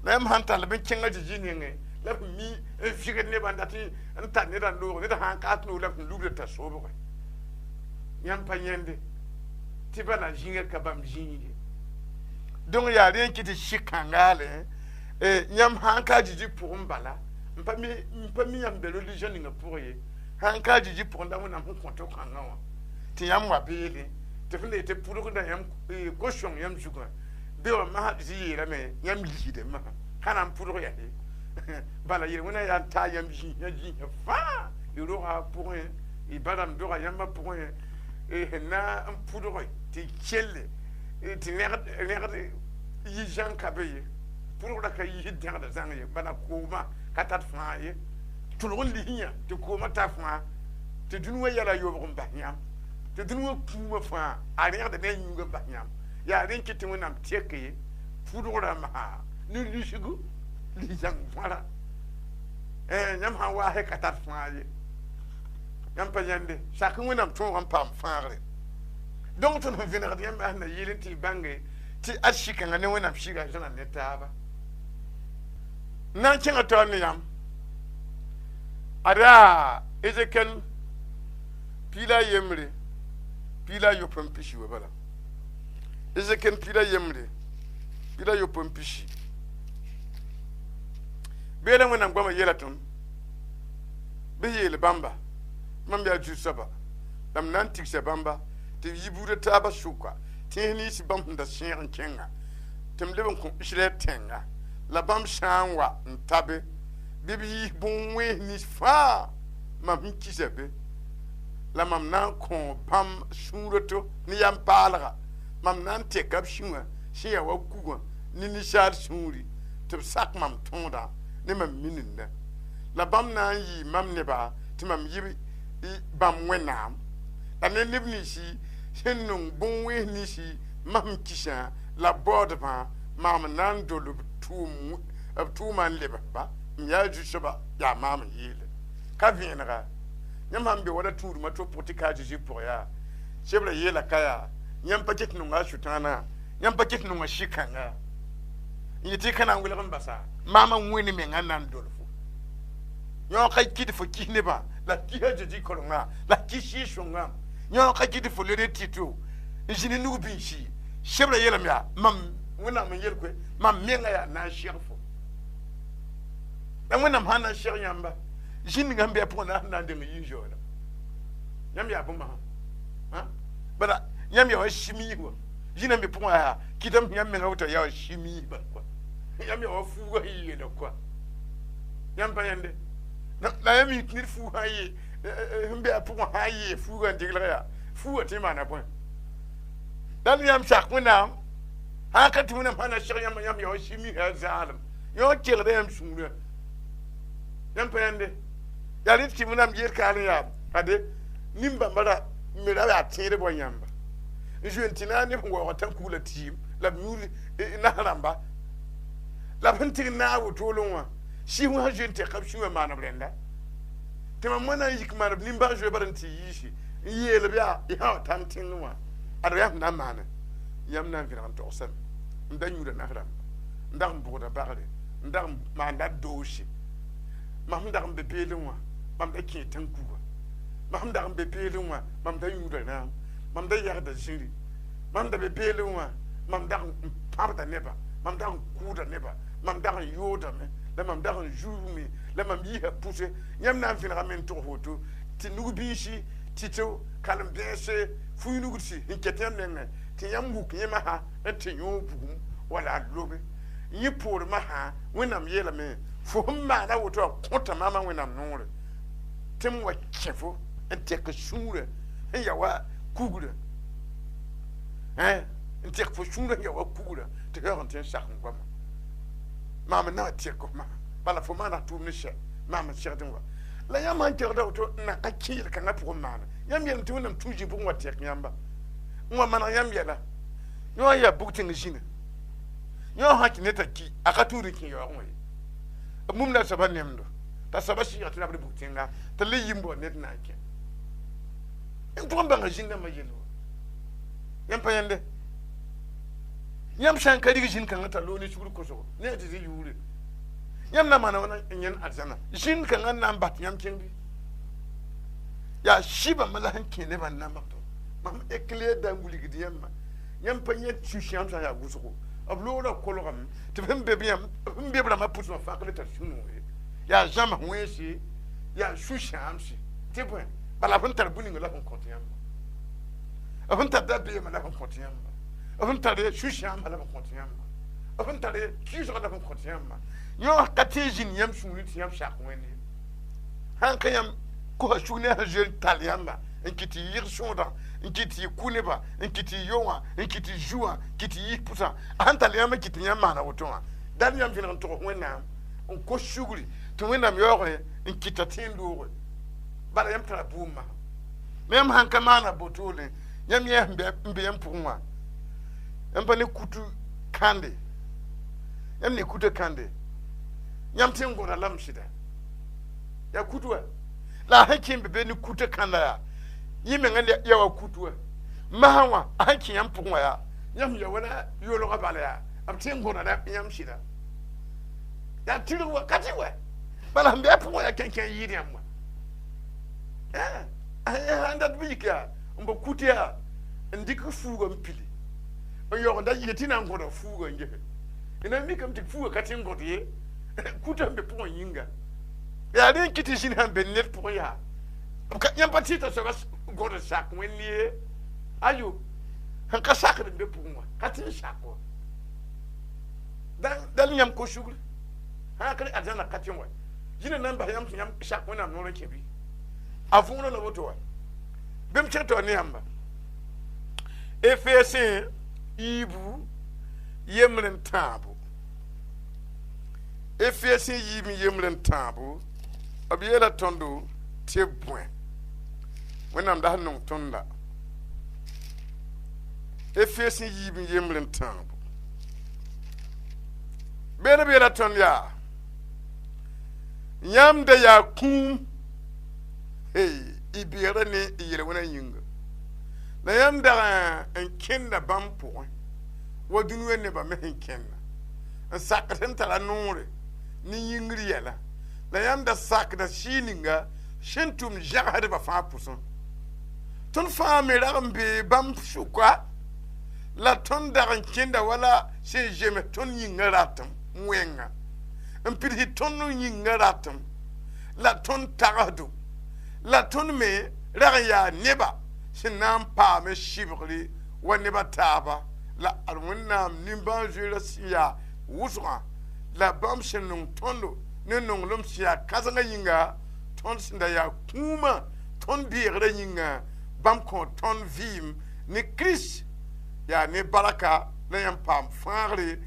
Speaker 1: La yãmb sãn tall b n kẽng a Zeezi nengẽ la b mi n vɩgd nebã n dat n tar nedã n loog ned sãn ka tɩ la b sẽn lubda t'a sobge, yãmb pa yãnde tɩ bala zĩigã ka bãmb zĩig ye. Donc yaa rẽ n kɩ tɩ sɩ-kãngaale yãmb sãn ka a Zeezi pʋgẽ bala, n pa mi yãmb be religion ninga pʋgẽ ye, sãn ka a Zeezi pʋgẽ la Wẽnnaam sẽn kõt kãngã wã tɩ yãmb wa beelẽ tɩ f le tɩ pʋdgda yãmb ko-sõng yãmb zugã be wã masã zĩ yeelame yãmb liisdame masã ka na n pʋdg yaa ye. Bala yel wẽna yaa n taa yãmb zĩisã zĩisã fãa y roga pʋgẽ, y ba rãmb doga yãmbã pʋgẽ sẽn na n pʋdge tɩ kelle tɩ rẽgd yi zãng ka be ye, pʋdgrã ka yiisd dẽgda zãng ye. Bala koomã ka tar fãa ye, tʋlg n lis yã tɩ koomã ta fãa tɩ dũni wã yɛla yobg n bas yãmb, tɩ dũni wã kũumã fãa a rẽgda ne a yĩngã bas yãmb. Yaa rẽ n kɩt tɩ Wẽnnaam tɛke pʋdgrã masã ne lisgu lis-zãng võra. Yãmb sãn waasẽ ka tar fãa ye, yãmb pa yãnde sak Wẽnnaam tõog n paam fãagre. Donc tõnd sẽn vẽnegd yãmb sẽn na yɩl n tɩ y bãnge tɩ ad sɩ-kãngã ne Wẽnnaam sɩɩga zãna ne taaba. N na n kẽngã taoor ne yãmb ada Ezekiel 23 wa bala. Ezekiel 23. Beela Wẽnnaam goamã yeela tõnd bɩ yeel bãmba: mam yaa Zu-soaba, la m na n tigsa bãmba tɩ b yi buudã taabã sʋka tɩ Tẽes nins bãmb sẽn da sẽeg n kẽnga tɩ m leb n kõ Israɛl tẽnga la bãmb sã n wa n ta be bɩ b yiis bõn-wẽns nins fãa mam sẽn kisa be la mam na n kõ bãmb sũurã to ne yam paalga mam na n teka b sũwã sẽn yaa wa kugã ne ninsaal sũuri tɩ b sak mam tõodã ne mam mininda la bãmb na n yɩɩ mam neba tɩ mam yɩ bãmb Wẽnnaam la ne neb ninsi sẽn nong bõn-wẽns ninsi mam sẽn kisã la baoodbã maam n na n dol b tʋʋma n lebs-ba m yaa Zu-soaba yaa maam n yeele ka vẽenega yãmb sãn be wala tũudmã to pʋg tɩ ka a Zeezi pʋgã yaa sebra yeela ka yaa yãmb pa ket nonga a Sʋtãana yãmb pa ket nonga sɩ-kãnga n yetɩ y ka na n welg n basa maamã wẽnd mengã n na n dol fo yõ ka kɩd fo kis nebã la kis a Zeezi korengã la kis Sɩɩg-sõngã yõ ka kɩd fo lere tɩto n zĩ ne nug bĩnsi sebra yeelame yaa mam Wẽnnaam n yel koe mam menga yaa na n seg fo la Wẽnnaam sã n na n seg yãmba zĩnd ninga sẽn be a pʋgã na sẽn na n deng yɩ zoeerem yãmb yaa bũmba sã bala yãmb yaa wa simiis wa zĩnã n be pʋgã yaa kɩtame yãmb menga woto yaa wa simiis bal koa yãmb yaa wa fuuga sẽn yeela koa yãmb pa yẽnde la yãmb yik ned fuug sã n yee sẽn be a pʋgã sã n yee fuugã n deglg yaa fuugã tɩ maana bõe dal yãmb sak Wẽnnaam sã n ka tɩ Wẽnnaam sã na seg yãmba yãmb yaa wa simiis yaa zaalem yõ kelgda yãmb sũurã yãmb pa yẽnde yaa rɩ tɩ Wẽnnaam yeel kaal n yaa ade nin-bãmba ra me ra yaa tẽedb wa yãmba n zoe n tɩ naag neb sẽn waooga tãn-kug la tɩɩm la b yũud nas rãmba la b sẽn tɩg naag wotolẽ wã sɩs wã sã zoe n tɛka b sũwã maan b rẽnda tɩ mam wã na n yik maan b nimbãan-zoe bara n tɩ yiisi n yeel b yaa y sã wa tãn tẽngẽ wã ad yaa sẽn na n maane yãmb na n vẽneg n togsame n da yũuda nas rãmba n dag n bʋgda bagre n dag n maanda doose mam sẽn dag n be beelẽ wã mam da kẽe tãn-kuga mam sẽn dag n be beelẽ wã mam da yũuda rãam mam da yagda zĩri mam da be beelẽ wã mam dag n pãbda nebã mam dag n kʋʋda nebã mam dag n yoodame la mam dag n zuugme la mam yiisa pʋse yãmb na n vẽnegame n tog woto tɩ nug-bĩisi tɩ-to kalem-bẽese fuy-nugdsi n ket yãmb nengẽ tɩ yãmb wuk yẽ masã n tɩ yõog bugum wala a lobe yẽ poor masã Wẽnnaam yeelame fo sẽn maana woto wã kõta maamã Wẽnnaam noore tɩ m wa kẽ fo n tek sũurã sẽn ya wa kugrã n tek fo sũurã sẽn ya wa kugrã tɩ yaoog n tɩ n sak n goama maam n na n tek f masã bala fo maana tʋʋm ne sɛ maam n segdẽ wa la yãmb sãn kelgda woto n na ka kẽ yel-kãngã pʋgẽ maana yãmb yeelame tɩ Wẽnnaam tũ zĩ pʋgẽ wa tɛk yãmba n wa maneg yãmb yɛla yõ n yaa bug tẽng zĩna yõ sã tɩ ned t'a ki a ka tũud n kẽ yaoogẽ wã ye b mum la soaba nemdo t'a soaba sɩɩg tɩ rabd bug tẽnga t'a le yim bao ned na n kẽ n tʋg n bãnga zĩn-dãmbã yell wa yãmb pa yẽnde yãmb sã n ka rig zĩn-kãngã t'a loog ne sugr kosgo ne a Zezi yʋʋre yãmb na maana wãna n yẽnd arzãna zĩn-kãngã n na n bas tɩ yãmb kẽng bɩ yaa sɩbãmbã la sẽn kẽ nebã n namsdo mam éclair da n wilgd yãmbã yãmb pa yẽ sũ-sãam sã n yaa wʋsgo b loogda kolgame tɩ b sẽn be b yãmb sẽn be b rãmbã pʋsmã fakle tar sũ-noore yaa zãms wẽnse yaa sũ-sãamse tɩ bõe bala b sẽn tar bũ-ninga la b sẽn kõt yãmba b sẽn tar dabeemã la b sẽn kõt yãmba b sẽn tar sũ-sãambã la b sẽn kõt yãmba b sẽn tar kɩɩsgã la b sẽn kõt yãmba yõ ka tɩ zĩnd yãmb sũurẽ tɩ yãmb sak Wẽnd ye sãn ka yãmb kosa sug ne a sẽn zoe n tall yãmba n kɩt tɩ yɩg sõodã n kɩt tɩ y kʋ nebã n kɩt tɩ y yo wã n kɩt tɩ zu wã kɩt tɩ yis pʋsã a sẽn tall yãmb n kɩt tɩ yãmb maana woto wã dal yãmb vẽneg n togs Wẽnnaam n kos sugri tɩ Wẽnnaam yaoogẽ n kɩta tẽen dooge bala yãmb tara bʋʋm masã me yãmb sãn ka maana botoolẽ yãmb yẽ n be yãmb pʋgẽ wã yãmb pa ne kutu kãnde yãmb ne kuta kãnde yãmb tɩ n gõda lame sɩda yaa kutu wa la a sẽn kẽ n be be ne kuta kãnda yaa yẽ menga ya wa kutu wa masã wã a sẽn kẽ yãmb pʋgẽ wã yaa yãmb ya wala yoolgã bala yaa b tɩ n gõda la yãmb sɩda yaa tɩrg wa ka tɩ wa bala sẽn be a pʋgẽ wã yaa kẽnkẽ n yɩɩd yãmb wã sãn dat b yik yaa n ba kut yaa n dɩk fuuga n pili n yaoog da yɩ tɩ na n gõda fuuga n gese na n mikame tɩ fuuga ka tɩ n gõd ye kuta sẽn be pʋgẽ yĩnga yaa rẽ n kɩ tɩ zĩn sãn be ned pʋgẽ yaa yãmb pa tɩ t'a soaba gõd sak Wẽnd ye ayo Sẽn ka sakd n be pʋgẽ wã ka tɩ n sak wa dal yãmb ko sugr sã n arzãna ka tẽ wa zĩna na n bas yãmb tɩ yãmb sak Wẽnnaam noor n kẽ bɩ a võorã la woto wa bɩ m kẽg taoor ne yãmba. Efesẽ yiibu yembr n tãabo, Efesẽ yiib n yembr n tãabo, b yeela tõndo tɩ bõe Wẽnnaam da sẽn nong tõnda. Efesẽ yiib n yembr n tãabo beene b yeela tõnd yaa yãmb da yaa kũum y beegra ne y yel-wẽna yĩnga la yãmb dag n kẽnda bãmb pʋgẽ wa dũni nebã me sẽn kẽnda n sakd sẽn tara noore ne yĩngr yɛla la yãmb da sakda sɩɩ ninga sẽn tʋm zãgsdbã fãa pʋsẽ. Tõnd fãa me rag n bee bãmb sʋka la tõnd dag n kẽnda wala sẽn zems tõnd yĩngã ratem wẽnga n pids tõnd yĩngã ratem la tõnd tagsdo la tõnd me rag n yaa neba sẽn na n paam sɩbgre wa neba taaba la ad Wẽnnaam nimbãan-zoeerã sẽn yaa wʋsgã la bãmb sẽn nong tõndo ne nonglem sẽn yaa kãsengã yĩnga tõnd sẽn da yaa kũumã tõnd beegrã yĩnga bãmb kõ tõnd vɩɩm ne Kirist yaa ne baraka la yãmb paam fãagre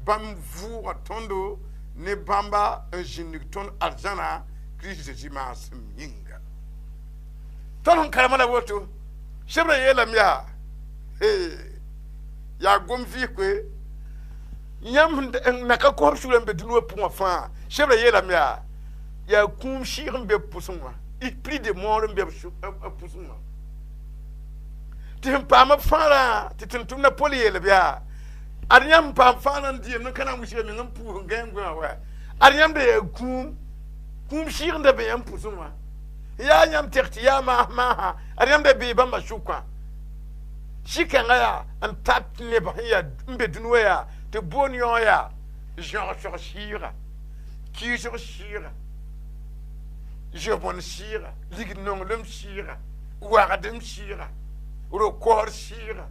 Speaker 1: bãmb vʋʋga tõndo ne bãmba n zĩnnig tõnd arzãna Kirist Zezi maasem yĩnga. Tõnd sẽn karema la woto sebrã yeelame yaa yaa gom vɩɩs koe yãmb n na ka kosb sugr n be dũni wã pʋgã fãa. Sebrã yeelame yaa yaa kũum sɩɩg n be b pʋsẽ wã, esprit de mort n be b pʋsẽ wã tɩ sẽn paam b fãarã tɩ tʋm-tʋmdã Pol yeel b yaa ad yãmb n paam fãarã n dɩɩm n ka na n wɩsga meng n puus n gãe n gõe wa ad yãmb da yaa kũum kũum sɩɩg n da be yãmb pʋsẽ wã yaa yãmb tɛg tɩ yaa maas maasã ad yãmb da bee bãmba sʋkã sɩ-kãngã yaa n tat nebã sẽn yaa n be dũni wã yaa tɩ boond yõ yaa zãgsg sɩɩga kɩɩsg sɩɩga zẽ-bõn sɩɩga ligd nonglem sɩɩga wagdem sɩɩga ro-kosr sɩɩga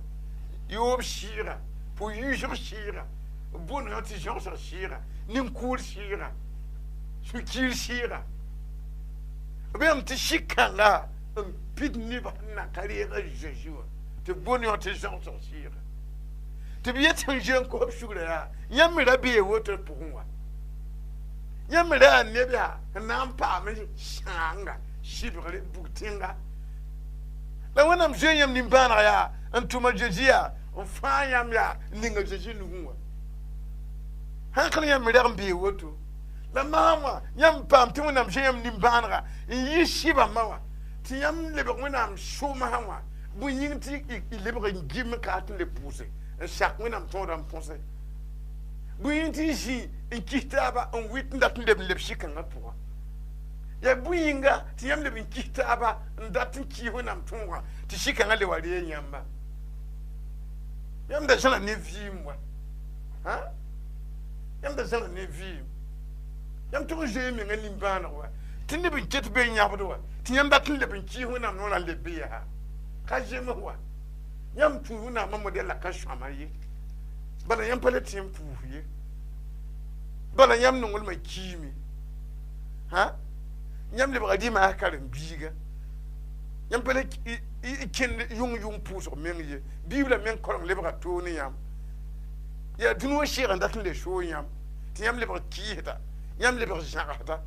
Speaker 1: yoob sɩɩga pʋ-yiisg sɩɩga boond yõ tɩ zãgsg sɩɩga nin-kuur sɩɩga sũ-kiir sɩɩga b yam tɩ sɩ-kãnga n pid nebã sẽn na ka reeg a Zeezi wã tɩ boond yõ tɩ zãgsg sɩɩga tɩ b yet sẽn zoe n kosb sugrã yaa yãmb me ra bee woto pʋgẽ wã yãmb me ra yaa neb yaa n na n paam sãanga sɩbgre bug tẽnga la Wẽnnaam zoe yãmb nimbãaneg yaa n tʋma Zezi yaa n fãa yãmb yaa n ninga Zezi nugẽ wã sãn kẽn yãmb me rag n bee woto la maam wã yãmb paam tɩ Wẽnnaam zoe yãmb nimbãanega n yɩ sɩbãmbã wã tɩ yãmb lebg Wẽnnaam somasã wã bõe yĩng tɩ y lebg n gim ka tɩ n le pʋʋse n sak Wẽnnaam tõodã n põse bõe yĩng tɩ y zĩ n kis taaba n wɩt n dat n leb n leb sɩ-kãngã pʋgã yaa bõe yĩnga tɩ yãmb leb n kis taaba n dat n kɩɩs Wẽnnaam tõogã tɩ sɩ-kãngã le wa ree yãmba yãmb da zãla ne vɩɩm wa yãmb da zãla ne vɩɩm yãmb tʋg n zoe mengã nimbãaneg wa tɩ neb n ket be n yãbd wa tɩ yãmb dat n leb n kɩɩs Wẽnnaam noorã n leb be yaa ka zems wa yãmb tũ Wẽnnaamã modɛl la ka sõama ye bala yãmb pa le tɩ n puus ye bala yãmb nonglmã kiime yãmb lebga rɩma a karen-biiga yãmb pa le kẽnd yʋng-yʋng pʋʋsg meng ye Biblã meng koreng lebga toog ne yãmb yaa dũni wã sɩɩg n dat n le soog yãmb tɩ yãmb lebg kɩɩsda yãmb lebg zãgsda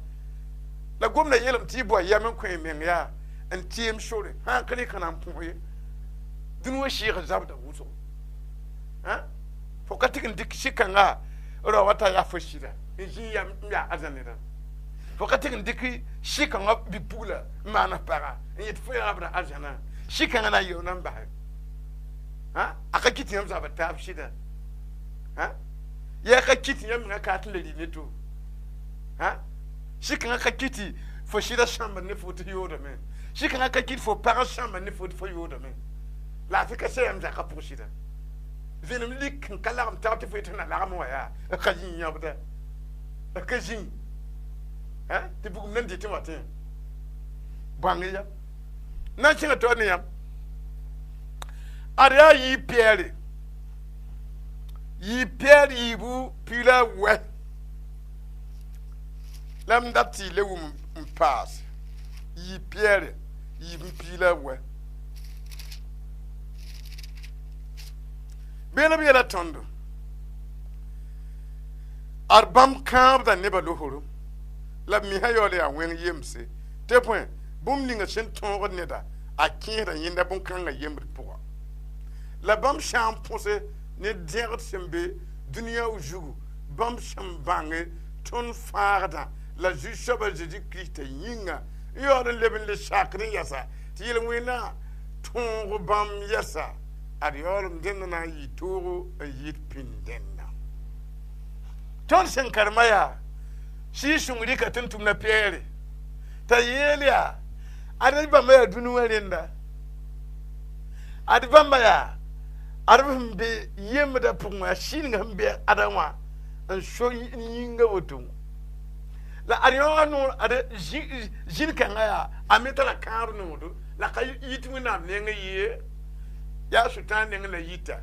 Speaker 1: la gomda yeelame tɩ y bao yam n kõ y meng yaa n teem sore sã n ka rẽ ka na n põs ye dũni wã sɩɩg zabda wʋsgo fo ka tɩg n dɩk sɩ-kãnga rao wa t'a yaa fo sɩda n zĩ yam n yaa arzãnedã fo ka tɩg n dɩk sɩ-kãngã bi-pugla n maan paga n yet fo yaabda arzãnã sɩ-kãngã na n yeoona n basɛ a ka kɩt yãmb zabr taab sɩda yaa ka kɩt yãmb mengã ka tɩ n le rɩ ne to sɩ-kãngã ka kɩt fo sɩda sãmbd ne fo tɩ yoodame sɩ-kãngã ka kɩt fo pag sãmbd ne fo tɩ fo yoodame laafɩ ka sɛ yãmb zakã pʋg sɩda vẽenem lik n ka lagem taab tɩ fo yetɩ na lagem wã yaa ka zĩ yãbda ka zĩ tɩ bugum nan dɩtẽ wa tẽ bãng ya na n kẽngã taoor ne yãmb. Ad yaa yiib pɛɛre, yiib pɛɛr yiibu piig la a wɛ la m dat tɩ y le wʋm n paas yiib pɛɛre yiib n piig la a wɛ. Bee la b yeela tõndo ad bãmb kãabda nebã losoro la b misã yaool yaa wẽng yemse tɩ bõe bũmb ninga sẽn tõogd neda a kẽesda yẽnda bõn-kãngã yembd pʋga la bãmb sã n põse ne dẽgd sẽn be dũniyã zugu bãmb sẽn bãnge tõnd fãagdã la Zu-soabã Zeezi Kirista yĩnga n yaool n leb n le sakd n yɛsa tɩ yel-wẽnã tõog bãmb yɛsa ad yaoolem dẽnda na n yɩ toogo n yɩɩd pĩnd dẽnda. Tõnd sẽn karema yaa Sɩɩg-sõng rɩka tɩ n tʋmda pɛɛre t'a yeel yaa ad bãmba yaa dũni wã rẽnda ad bãmba yaa ad b sẽn be yembdã pʋgẽ wã sɩɩnga sẽn be ada wã n so n yĩnga woto la ad yõoga noor ad zĩn-kãngã yaa a me tara kãab noodo la ka yit Wẽnnaam nengẽ ye yaa Sʋtãan nengẽ la yita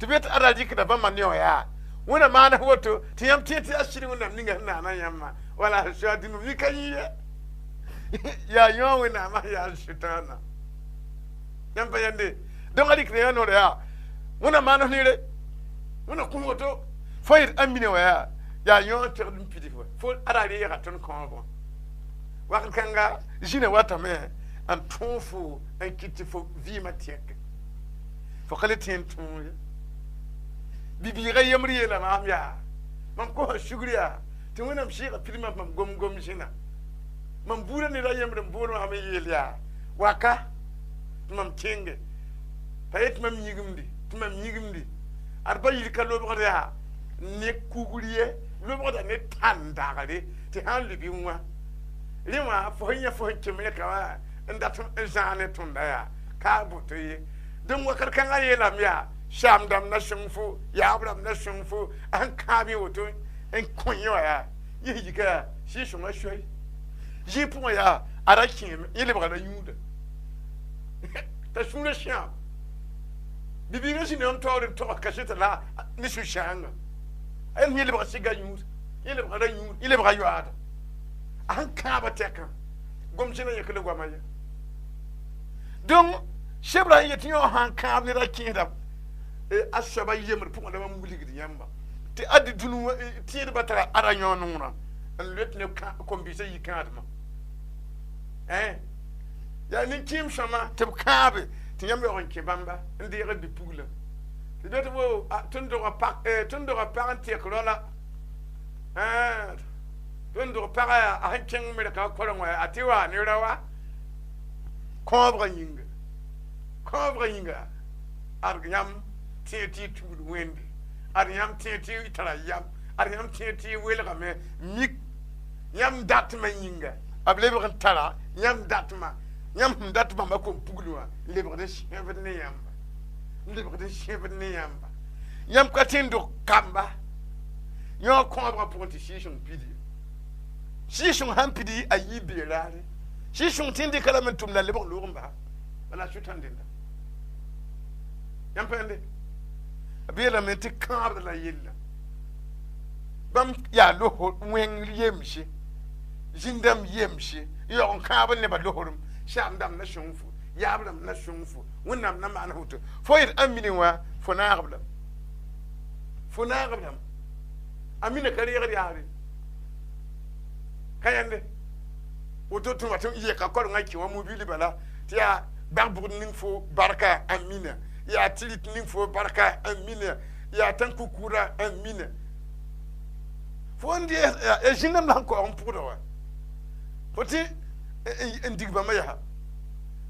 Speaker 1: tɩ b yet ada rɩkda bãmba ne wã yaa Wẽnna maan woto tɩ yãmb tẽ tɩ yaa sɩd Wẽnnaam ninga sẽn naana yãmbã wala sẽn soa dũni mi ka yĩ ye yaa yõ Wẽnnaamã yaa Sʋtãana yãmb pa yãnde donc a rɩkda yã noorã yaa Wẽnna maan f nere Wẽnna kõ woto fo yet a mina wã yaa yaa yõ n tegd n pidf fo ada reega tõnd kãobẽ wakat kãnga zĩna watame n tõog fo n kɩt tɩ fo vɩɩmã tɛk fo ka le tẽ n tõog ye bibiigã yembr yeelame maam yaa mam kosa sugr yaa tɩ Wẽnnaam sɩɩga pidmã mam gom-gom zĩna mam buudã ned a yembr n bood maam n yeel yaa waka tɩ mam kẽnge t'a yet tɩ mam yĩgimdi tɩ mam yĩgimdi ad pa yir ka lobgd yaa ne kugr ye lobgda ne tãn-dagre tɩ sã n lʋ bɩ wã rẽ wã fo sẽn yã fo sẽn kem rẽka wã n dat n zãag ne tõnda yaa ka boto ye donc wakat kãngã yeelame yaa saam dãmb na sõng fo yaab rãmb na sõng fo a sẽn kãab yẽ woto n kõ yẽ wã yaa yẽ yika yaa Sɩɩg-sõngã soay zĩig pʋgẽ yaa a ra kẽeme yẽ lebga ra yũuda t'a sũurã sãam bibiigã zĩnda yãmb taoor n togs kaseta la ne sũ-sãanga a yẽ lebga sɩga yũud yẽ lebga ra yũud yẽ lebga yoaada a sẽn kãabã tɛkã gom-sẽna yẽk la goamã ye donc sebra sẽn yet yõ sãn kãab ned a kẽesda a soaba yembd pʋgẽ la mam wilgd yãmba tɩ adi dũni tẽedbã tara ada yõ noorã n loet ne kom-biisã yi kãadmã yaa nin-kẽem sõma tɩ b kãabe tɩ yãmb yaoog n kẽ bãmba n deegd bi-puglã tɩ be tɩ bo tõnd doga pag n tɛk raola tõnd dog pagã yaa a sẽn kẽng merka koreng wã a tɩ waa ne raoa kõobgã yĩnga ad yãmb tẽeg tɩ y tugd Wẽnde ad yãmb tẽeg tɩ y tara yam ad yãmb tẽeg tɩ y welgame mik yãmb datmã yĩnga b lebg n tara yãmb datmã yãmb sẽn dat bãmba kom-pugl wã n lebgd n sẽbd ne yãmba n lebgd n sẽbd ne yãmba yãmb ka tẽ n dog kamba yõ kõobgã pʋgẽ tɩ Sɩɩg-sõng pidi Sɩɩg-sõng sãn pidi a yii beeraare Sɩɩg-sõng tẽ n dɩka lame n tʋmda lebg loog n basa wala sʋtãn dẽnda yãmb pa yãnde b yeelame tɩ kãabda la yella bãmb yaa los wẽng yemse zĩn-dãmb yemse n yaoog n kãab nebã losorem saam dãmb na sõng fo yaab rãmb na sõng fo Wẽnnaam na maan woto fo yet ãmb mine wã fo naagb lame fo naagb lame a mina ka reegd yaare ka yãnde woto tɩ wa tɩ yɛka korengã kẽ wã mobili bala tɩ yaa bag bʋgd ning fo barka a mina yaa tɩrɩt ning fo barka a mina yaa tãn-kukura a mina fo n ya zĩn-dãmb la sẽn kaoog n pʋgda wa fo tɩ n dig bãmba yaa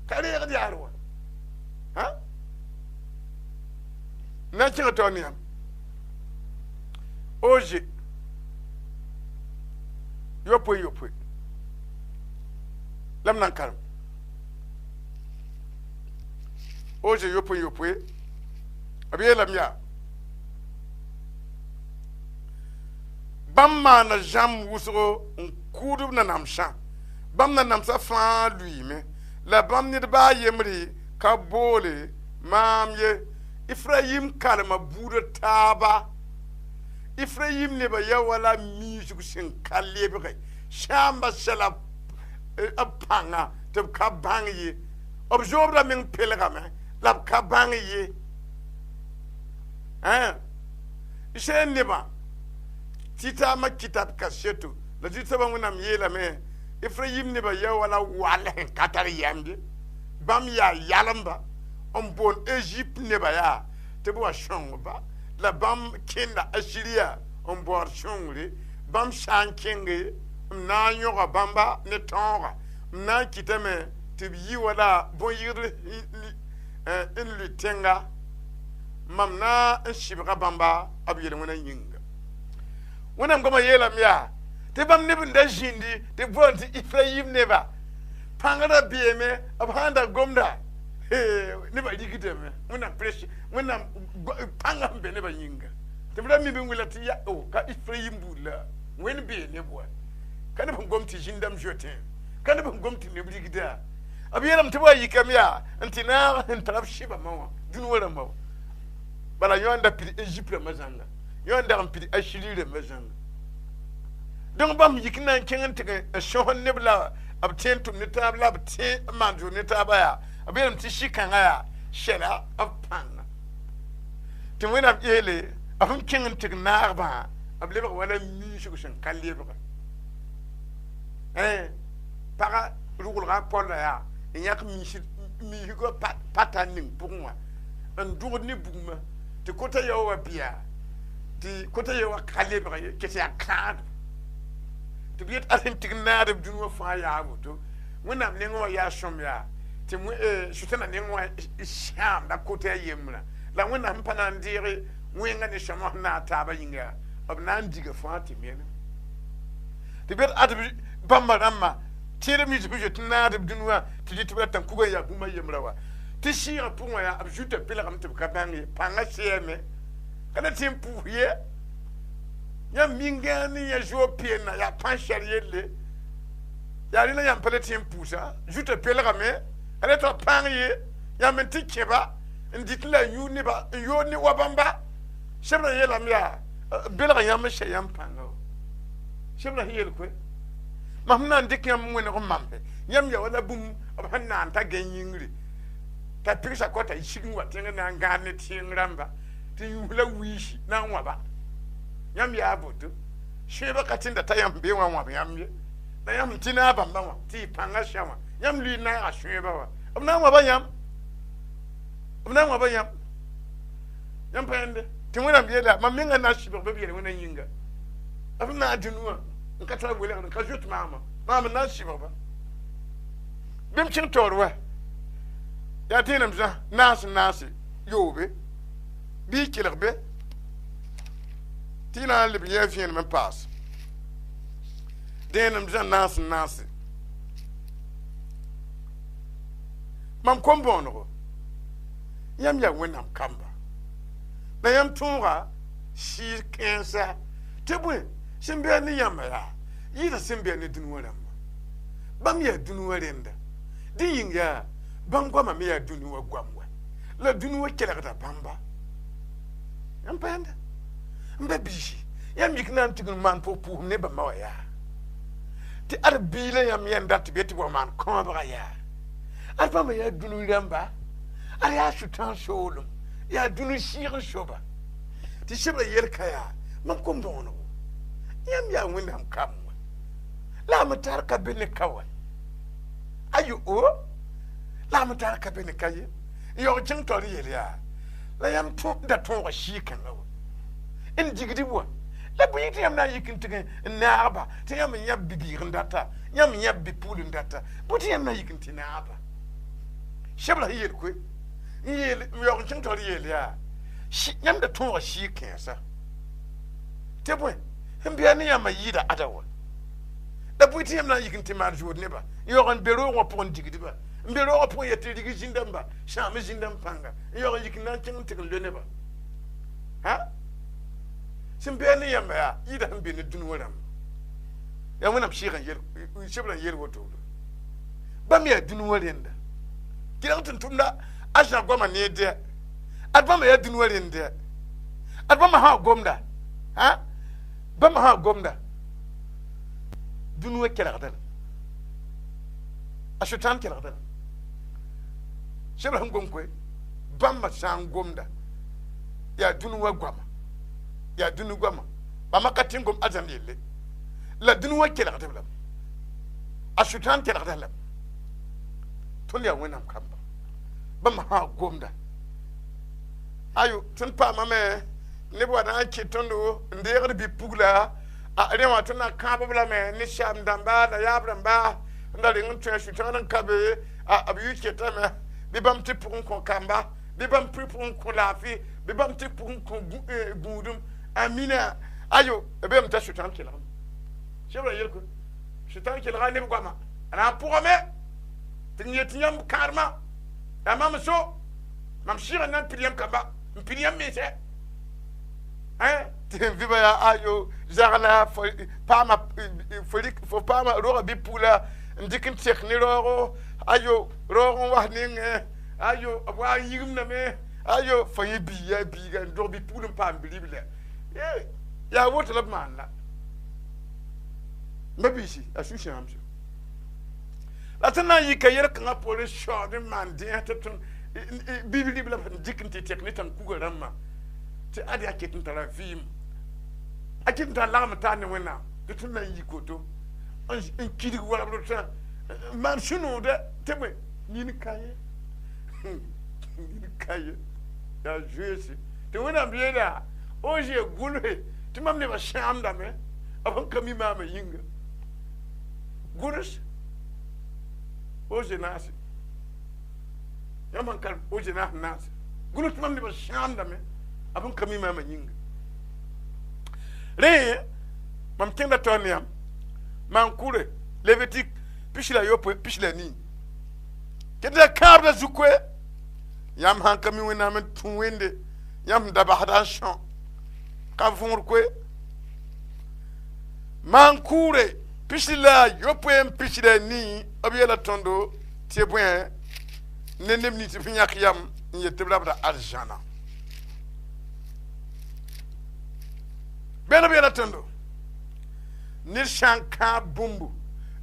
Speaker 1: ka reegd yaar wa na n kẽngã taoor ne yãmb Oze yopoe yopoe la m na n karem Oze yopoe yopoe b yeelame yaa bãmb maana zãmb wʋsgo n kʋʋd b nanamsã bãmb nanamsã fãa lʋɩɩme la bãmb ned baa yembre ka boole Maam ye Efrayim kalema buudã taaba Efrayim nebã yaa wala miisg sẽn ka lebge sãamba sɛla b pãnga tɩ b ka bãng ye b zoobdã meng pelgame la b ka bãng ye Israɛl nebã tɩ taamã kɩta b kaseto la Zu-soabã Wẽnnaam yeelame Efrayim nebã yaa wala wall sẽn ka tar yɛm ye bãmb yaa yalemba n boond Egypte nebã yaa tɩ b wa sõngba la bãmb kẽnda Asiriya n baood sõngre bãmb sã n kẽnge m na n yõga bãmba ne tõoga m na n kɩtame tɩ b yi wala bõn-yɩgdr n lʋɩ tẽnga mam na n sɩbga bãmba b yel-wẽna yĩnga Wẽnnaam goamã yeelame yaa tɩ bãmb neb n da zĩndi tɩ b boond tɩ Efrayim neba pãngrã beeme b sãn da gomda nebã rigdame Wẽnnaam pres Wẽnnaam pãngã sẽn be nebã yĩnga tɩ b ra mi bɩ wɩla tɩ ya ka Efrayim buud la Wẽnd bee neb wa ka neb sẽn gom tɩ zĩndame zoetẽ ka neb sẽn gom tɩ neb rigda b yeelame tɩ b wa yikame yaa n tɩ naag sẽn tara b sɩbamã wã dũni wã rãmba wã bala yõ n da pid Egypte rãmbã zãnga yõ n dag n pid Assyrie rãmbã zãnga donc bãmb yik n na n kẽng n tɩg n sõs neb la b tẽ n tʋm ne taab la b tẽ n maan zood ne taabã yaa b yeelame tɩ sɩ-kãngã yaa sɛla b pãnga tɩ Wẽnnaam yeele b sẽn kẽng n tɩg naagbã b lebg wala miisg sẽn ka lebga paga ruglga polla yaa n yãk miisgã pata n ning pʋgẽ wã n dʋgd ne bugmã tɩ kota yao wa bɩa tɩ kota yao wa ka lebg ye ket yaa kãado tɩ b yet ad sẽn tɩg naadb dũni wã fãa yaa woto Wẽnnaam nengẽ wã yaa sõm yaa tɩ Sʋtãna nengẽ wã sãamda kota a yembrã la Wẽnnaam sẽn pa na n deege wẽnga ne sõma sẽn naag taabã yĩnga b na n diga fãa tɩ menem tɩ b yet ad bãmba rãmbã tẽedb nins b zoet n naadb dũni wã tɩ dɩ tɩ b rata n kuga n yaa bũmb a yembrã wa tɩ sɩɩgã pʋgẽ wã yaa b zuta pelgame tɩ b ka bãng ye pãngã sɛɛme ka la tɩ n pʋʋs ye yãmb mingã ne yã zoog peenna yaa pãn-sɛr yelle yaa rẽna yãmb pa le tɩ n pʋʋsa zuta pelgame ka le tɩ pãng ye yãmb n tɩ kẽba n dɩt la yũ neba n yood ne wa bãmba sebra yeelame yaa belg yãmb n sɛ yãmb pãnga wa sebra sẽn yel koe mam na n dɩk yãmb wẽneg n mamse yãmb ya wala bũmb b sẽn naan t'a gẽ yĩngre t'a pɩgsa kɔta sig n wa tẽng na n gãad ne tẽng rãmba tɩ yũus la wiisi na n wãba yãmb yaa boto sẽebã ka tẽnda t'a yãmb bee wã wãb yãmb ye la yãmb tɩ naag bãmba wã tɩ y pãngã sã wã yãmb lʋɩ naaga sẽebã wã b na n wãba yãmb b na n wãba yãmb yãmb pa yãnde tɩ Wẽnnaam yeela mam mengã na n sɩbg bɩ b yel-wẽna yĩnga b naag dũni wã n ka tar welgd n ka zoet maamã maam n na n sɩbgba bɩ m kẽng taoor wa yaa dẽenem zã naas n naase yoobe bɩ y kelg be tɩ y na n leb yẽ vẽenem n paas dẽenem zã naas n naase mam kom bõonego yãmb yaa Wẽnnaam kamba la yãmb tõoga sɩɩs kãensa tɩ bõe sẽn bɩa ne yãmba yaa yɩɩda sẽn bɩa ne dũni wã rãmba bãmb yaa dũni wã rẽnda dẽ yĩng yaa bãmb goamã me yaa dũni wã goam wa la dũni wã kelgda bãmba yãmb pa yãnda n ba biisi yãmb yik na n tɩg n maan pʋg-pʋʋsem ne bãmba wã yaa tɩ ad bii la yãmb yẽnda tɩ be tɩ wa maan kãobga yaa ad bãmba yaa dũni rãmba ad yaa sʋtãan soolem yaa dũni sɩɩg n soba tɩ sebra yel-ka yaa mam kom bõonego yãmb yaa Wẽnnaam kamb wã la a me tar ka be ne ka wa ayo o la a me tar ka be ne ka ye n yaoog kẽng taoor yel yaa la yãmb da tõoga sɩɩg-kãngã wa n digd wa la bõe tɩ yãmb na n yik n tɩg n naagba tɩ yãmb n yãb bibiig n data yãmb n yãb bi-pugl n data bõe tɩ yãmb na n yik n tɩ naagba sebra sẽn yel koe n yeel n yaoog n kẽng taoor yeel yaa yãmb da tõoga sɩɩg kãensa tɩ bõe sẽn bɩa ne yãmbã yɩɩda ada wa la bõe tɩ yãmb na n yik n tɩ maan zood neba n yaoog n be roogã pʋgẽ n digdba n be roogã pʋgẽ yaa tɩ rig zĩndãmba sãam zĩndãmb pãnga n yaoog n yik n na n kẽng n tɩg n loe neba ha sẽn bɩa ne yãmba yaa yɩɩda sẽn be ne dũni wã rãmba yaa Wẽnnaam sɩɩg n yel sebra n yel woto bãmb yaa dũni wã rẽnda kelg tɩ n tʋmda A zã goamã ne dɛ ad bãmba yaa dũni wã rẽnd dɛ ad bãmba sã gomda bãmba sã gomda dũni wã kelgda la a sʋtãan kelgda la sebr sẽn gom koe bãmba sã n gomda yaa dũni wã goama yaa dũni goama bãmba ka tɩ n gom arzãn yelle la dũni wã kelgdb lame a sʋtãan kelgda lame tõnd yaa wẽnnaam kamba bãmba sã gomda ayo tõnd paamame neb wa na n kɩt tõndo n deegd bi-pugla a rẽ wã tõnd na n kãab-b lame ne saam dãmba la yaab rãmba n da reng n tõe sũ-tãgd n ka be a b yʋ ketame bɩ bãmb tɩ pʋgẽ kõ kamba bɩ bãmb tɩ pʋgẽ kõ laafɩ bɩ bãmb tɩ pʋgẽ kõ gũudum a mina ayo b beeme t'a sũ-tãn kelgame sebra yel koe sũ-tãn kelga neb goama a na n pʋgame tɩ yet yãmb kãadmã yaa mam so mam sɩɩg n na n pid yãmb kamba n pid yãmb mensɛ tɩ vɩba yaa ayo zagla paama fo paama roga bi-pugla n dɩk n tek ne raoogo ayo raoog n was nengẽ ayo b wa n yĩgimdame ayo fo yẽ bii yaa biiga n dog bi-pugl n paam biribla yaa woto la b maan la ma biisi a sũ-sãam so la tɩ na n yika yel-kãngã poorẽ shaood n maan dẽes tɩ tõnd bi-ribla n dɩk n tɩ tek ne tãn-kuga rãmbã tɩ ad yaa ket n tara vɩɩm a ket n tar lagem taar ne wẽnnaam tɩ tõnd na n yik woto n kidg walbr tã n maan sũ-noodɛ tɩ bõe nin ka ye nin ka ye yaa zoeese tɩ wẽnnaam yeela oze gʋlse tɩ mam nebã sãamdame b sẽn ka mi maamã yĩnga gʋls oze naase yãmb sẽn ka oze naas naase gʋls tɩ mam nebã sãamdame b sẽn ka mi maamã yĩnga rẽ mam kẽnda taoor ne yãmb maan-kʋre Lévitique 19 14 tɩ d kãabda zukoe yãmb sãn ka mi wẽnnaam n tũ wẽnde yãmb sẽn da basda n sõ ka võor koe maan-kʋʋre 14 b yeela tõndo tɩ bõe ne neb nins b sẽn yãk yam n yet tɩ b rabda arzãna bẽn b yeela tõndo ned sã n kãab bũmbu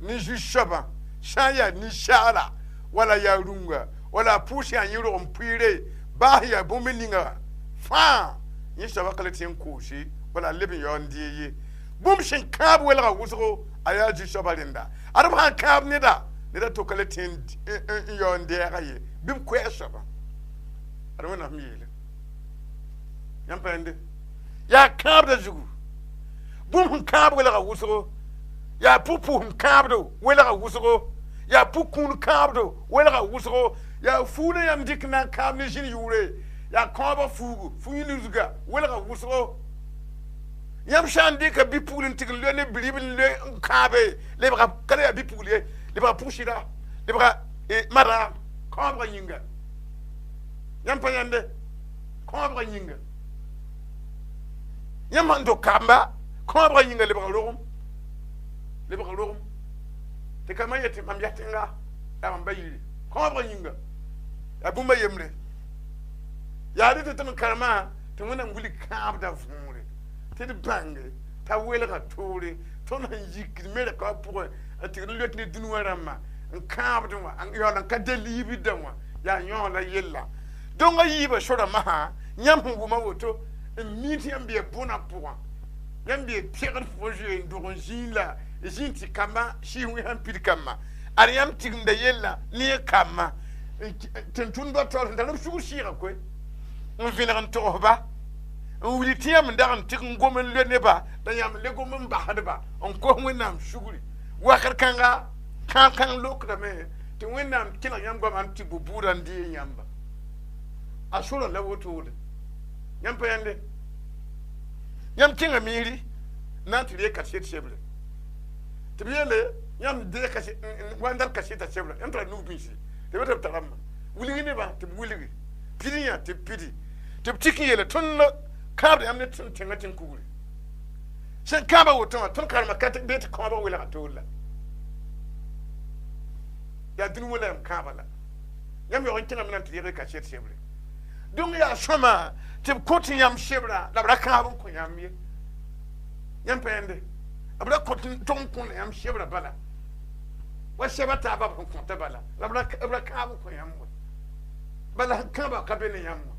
Speaker 1: ne zu-soabã sã n yaa ninsaala wala yaa rũnga wala a pʋʋs yaa yẽ rog n pʋɩɩre baa sẽn yaa bũmb ninga fãa yẽ soabã ka le tɩ n koose wala a leb n yaood n dee ye bũmb sẽn kãab welga wʋsgo a yaa zu-soabã rẽnda ad b sãn kãab neda neda to ka le tɩ n yaood n dɛɛga ye bɩ b koɛɛg soabã ad wẽnnaam sẽn yeele yãmb pa yẽnde yaa kãabda zugu bũmb sẽn kãab welga wʋsgo yaa pʋg-pʋʋs n kãabdo welga wʋsgo yaa pʋg-kũun kãabdo welga wʋsgo yaa fuug na yãmb dɩk na n kãab ne zĩn yʋʋre yaa kãobg fuugu fu-yĩn-lusga welga wʋsgo yãmb sã n dɩka bi-pugl n tɩg n loe ne birib n loe n kãabe lebga ka le yaa bi-pugl ye lebga pʋg-sɩda lebga madaam kãobgã yĩnga yãmb pa yãnde kãobgã yĩnga yãmb sãn dog kamba kãobgã yĩnga lebga rogem lebga rogem tɩ kambã yetɩ mam yaa tẽnga yaa mam ba yiri kãobgã yĩnga yaa bũmba yembre yaa dɩ tɩ tɩ m karemã tɩ wẽnnaam wilg kãabda võore tɩ d bãnge t'a welga toore tõnd sẽn yikd me ka pʋgẽ n tɩg n loet ne dũni wã rãmbã n kãabdẽ wã n yaool n ka dell yibdã wã yaa yõog la yella dõngã yiibã sorã masã yãmb sẽn wʋma woto n mi tɩ yãmb bee bõna pʋgã yãmb bee pegd pʋgẽ zoe n dog n zĩig la zĩig tɩ kambã sɩɩs wẽ sãn pid kambã ad yãmb tigimda yella ne y kambã tʋm-tʋmdbã taoor sẽn tar b sugr sɩɩga koe n vẽneg n togsba n wilg tɩ yãmb n dag n tɩg n gom n loe neba la yãmb le gom n basdba n kos wẽnnaam sugri wakat kãnga kãab kãng lokdame tɩ wẽnnaam kelg yãmb goamã n tɩ bʋ bʋʋda n dee yãmba a sorã la wotode yãmb pa yãnde yãmb kẽnga miiri na n tɩ reeg kaset sebre tɩ b yeele yãmb dee wa n dar kaseta sebra yãmb tara nug bĩnsi tɩ b tɩ b tarame wilg nebã tɩ b wilgi pid yã tɩ b pidi tɩ b tik n yeele tõnd kãabda yãmb ne tõnd tẽngã tẽn kugre sẽn kãabã woto wã tõnd karema ka bee tɩ kãobg welga toor la yaa dũni wã la yãmb kãabã la Yãmb yaoog n kẽngame na n tɩ yeg kaset sebre. Donc yaa sõma tɩ b kõt yãmb sebra la b ra kãab n kõ yãmb ye. Yãmb pa yẽnde b ra kõt tog n kõnda yãmb sebra bala. Wa sɛba taaba b sẽn kõta bala la b ra kãab n kõ yãmb wa. Bala sẽn kãaba ka be ne yãmb wa.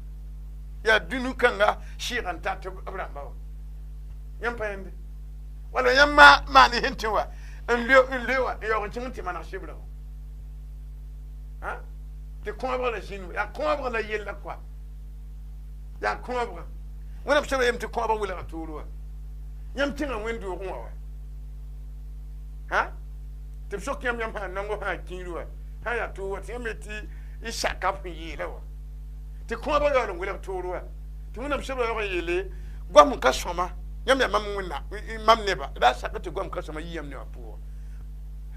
Speaker 1: Yaa dũni kãnga sɩɩga n tat b rãmba wa. Yãmb pa yẽnde wala yãmb maan sẽn tẽ wa n leo wa n yaoog n kẽng n tɩ maneg sebra wa. Tɩ kõobg la zĩnd yaa kõobg la yella koa. Yaa kõobga wẽnnaam sebra yem tɩ kõobg wilga toor wa. Yãmb kẽnga wẽnd-doogẽ wã wa. Tɩ b sok yãmb yãmb sã n nongo sã n kĩir wa sã n yaa toog wa tɩ yãmb yetɩ y saka b sẽn yeela wa. Tɩ kõobg yaool n wilg toor wa. Tɩ wẽnnaam sebra yaoog n yeele goam n ka sõma yãmb yaa mam wẽnnaam mam neba ra sak tɩ goam ka sõma yɩ yãmb nebã pʋgã.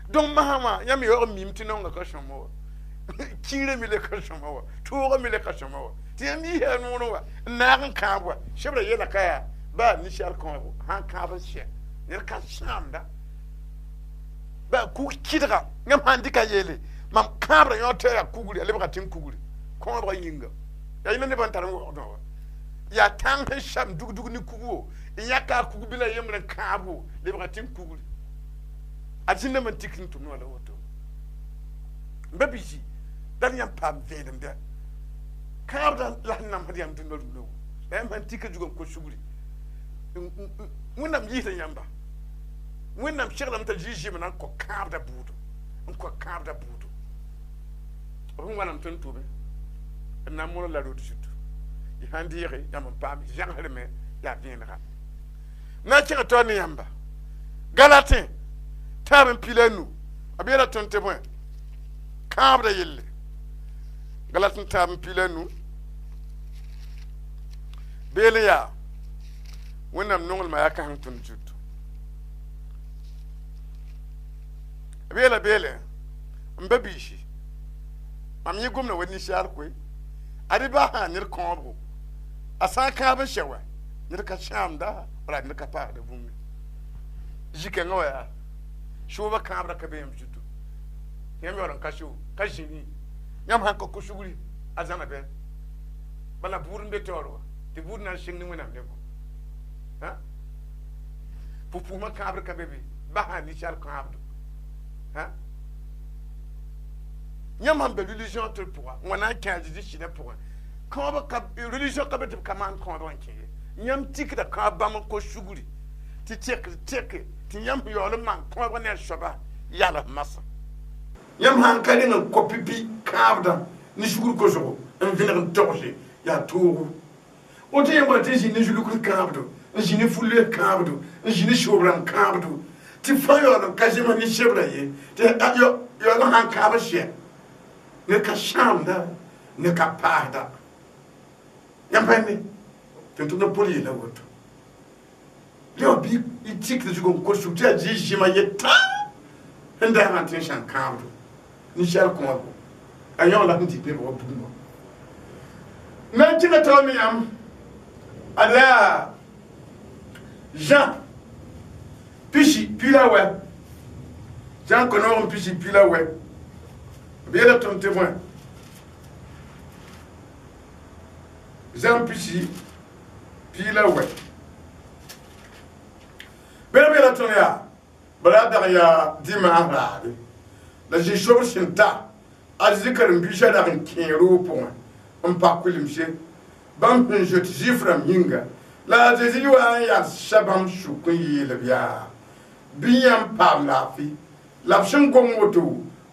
Speaker 1: Donc masã wã yãmb yaoog n mim tɩ nonga ka sõma wa. Kĩirã me le ka sõma wa. Toogã me le ka sõma wa. Tɩ yãmb yiisa noorẽ wa n naag n kãab wa. Sebra yeela ka yaa baa ninsaal kõobo sã n kãab n sɛ ned ka sãamda. Baa kug kɩdga yãmb sã n dɩka yeele mam kãabra yõ tɩ yaa kugri a lebga tɩ n kugri kõobga yĩnga. Yaa yẽnda nebã n tar n waoogdã wa. Yaa tãng sẽn sam dug-dug ne kugu n yãka a kug bila yembr n kãabo lebga tɩ n kugri. A zĩndame n tik n tʋmd wã la woto. N ba bisi dal yãmb paam vẽenemda. Kãabda la sẽn namsd yãmb dũnna rũnã wã. La yãmb sãn tika zugã n kos sugri. Wẽnnaam yiisda yãmba. Wẽnnaam seglame t'a zĩ zɩɩmã na n kõ kãabda bʋʋdo. N kõ kãabda bʋʋdo. B sẽn wa n tɩ n tʋme n na n mõr la rod zutu. Y sãn deege yãmb n paam zãgsrame yaa vẽenega. Na n kẽng taoor ne yãmba. Galatẽ tãab n pila a nu. B yeela tõnd tɩ bõe kãabda yelle. Galatẽ tãab n pila a nu. Beel n yaa wẽnnaam nonglmã yaa kãseng tõnd zutu. B yeela beele n ba biisi mam yẽ gomda wa ninsaal koe ad baa sã ned kõobgo a sã n kãab n sɛ wa ned ka sãamda wala ned ka paasda bũmb ye. Zĩ-kãngã wa yaa sooba kãabra ka be yãmb zutu. Yãmb yaool n ka soo ka zĩni yãmb sãn ka kos sugri a zãna bɩ bala buud n be taoor wa tɩ buud na n sɩng ne wẽnnaam lebgo. Pʋ-pʋʋsmã kãabr ka be be ba sã ninsaal kãabdo. Yãmb sãn be religion tɩ pʋga n wa na n kẽ a Zezi sɩdã pʋgẽ kãob ka religion ka be tɩ b ka maan kãobg n kẽ ye. Yãmb tikda kãab bãmb n kos sugri tɩ tek tɩ yãmb yaool n maan kãobg ne a soaba yals masã. Yãmb sãn ka reng n kõ pipi kãabdã ne sugr kosgo n vẽneg n togse yaa toogo. Woto yãmb wa tɩ zĩ ne zulkr kãabdo n zĩ ne fu-loees kãabdo n zĩ ne soob rãmb kãabdo tɩ fãa yaool n ka zems ne sebra ye tɩ yaool sãn kãab n sɛ ned ka sãamda ned ka paasda. Yãmb pa yẽnde tɩ tʋmdã pol yeela woto. Lẽ wã bɩ y tikd zug n kos sug tɩ yaa zĩ zɩma ye tãa sẽn daagã tɩ n sãn kãabdo ninsaal kõobgo a yão la sẽn dɩt nebã wa bugmã. Na n kẽnga taoor ne yãmb ad yaa Jean pisi pila wɛ. Jean konoog n pisi pila wɛ. B yeela tõnd tɩ bõe Jean pisi pila wɛ. Bẽm yeela tõnd yaa bala dag yaa dimaas raare la zĩ-sobr sẽn ta a Zezi karen-biisã dag n kẽe roog pʋgẽ n pa kulemse bãmb sẽn zoet Zʋɩf rãmb yĩnga la a Zezi wa n yals bãmb sʋk n yeel b yaa bɩ yãmb paam laafɩ la b sẽn gom woto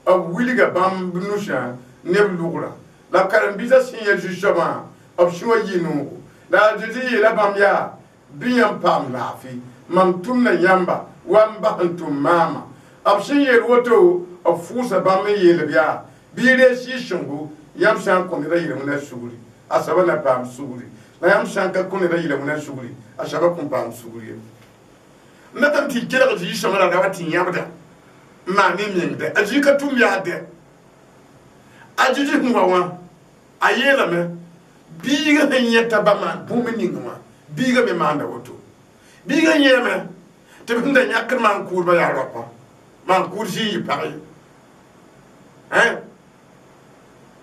Speaker 1: b wilga bãmb nusã ne b lʋgrã la karen-biisã sẽn yã zu-soabã b sũwã yɩ noogo la a Zezi yeela bãmb yaa bɩ yãmb paam laafɩ mam tʋmda yãmba wa n bas n tʋm maama b sẽn yeel woto b fʋʋsa bãmb n yeel b yaa bɩ y reeg sɩɩg-sõngo yãmb sã n kõ ned a yel wẽnna sugri a soaba na paam sugri la yãmb sã n ka kõ ned a yel wẽnna sugri a soaba kõn paam sugri ye. N datame tɩ y kelg zĩ-sõngã la ra wa tɩ yãbda n maan ne mengdɛ a zĩ ka tʋm yaa dɛ a Zezi sẽn wa wã a yeelame biiga sẽn yẽta bãmba bũmb ning wã biiga me maanda woto. Biiga yẽeme tɩ b sẽn da yãkd maan kʋʋdbã yaa raopa maan kʋʋd zĩ n yɩ pag ye.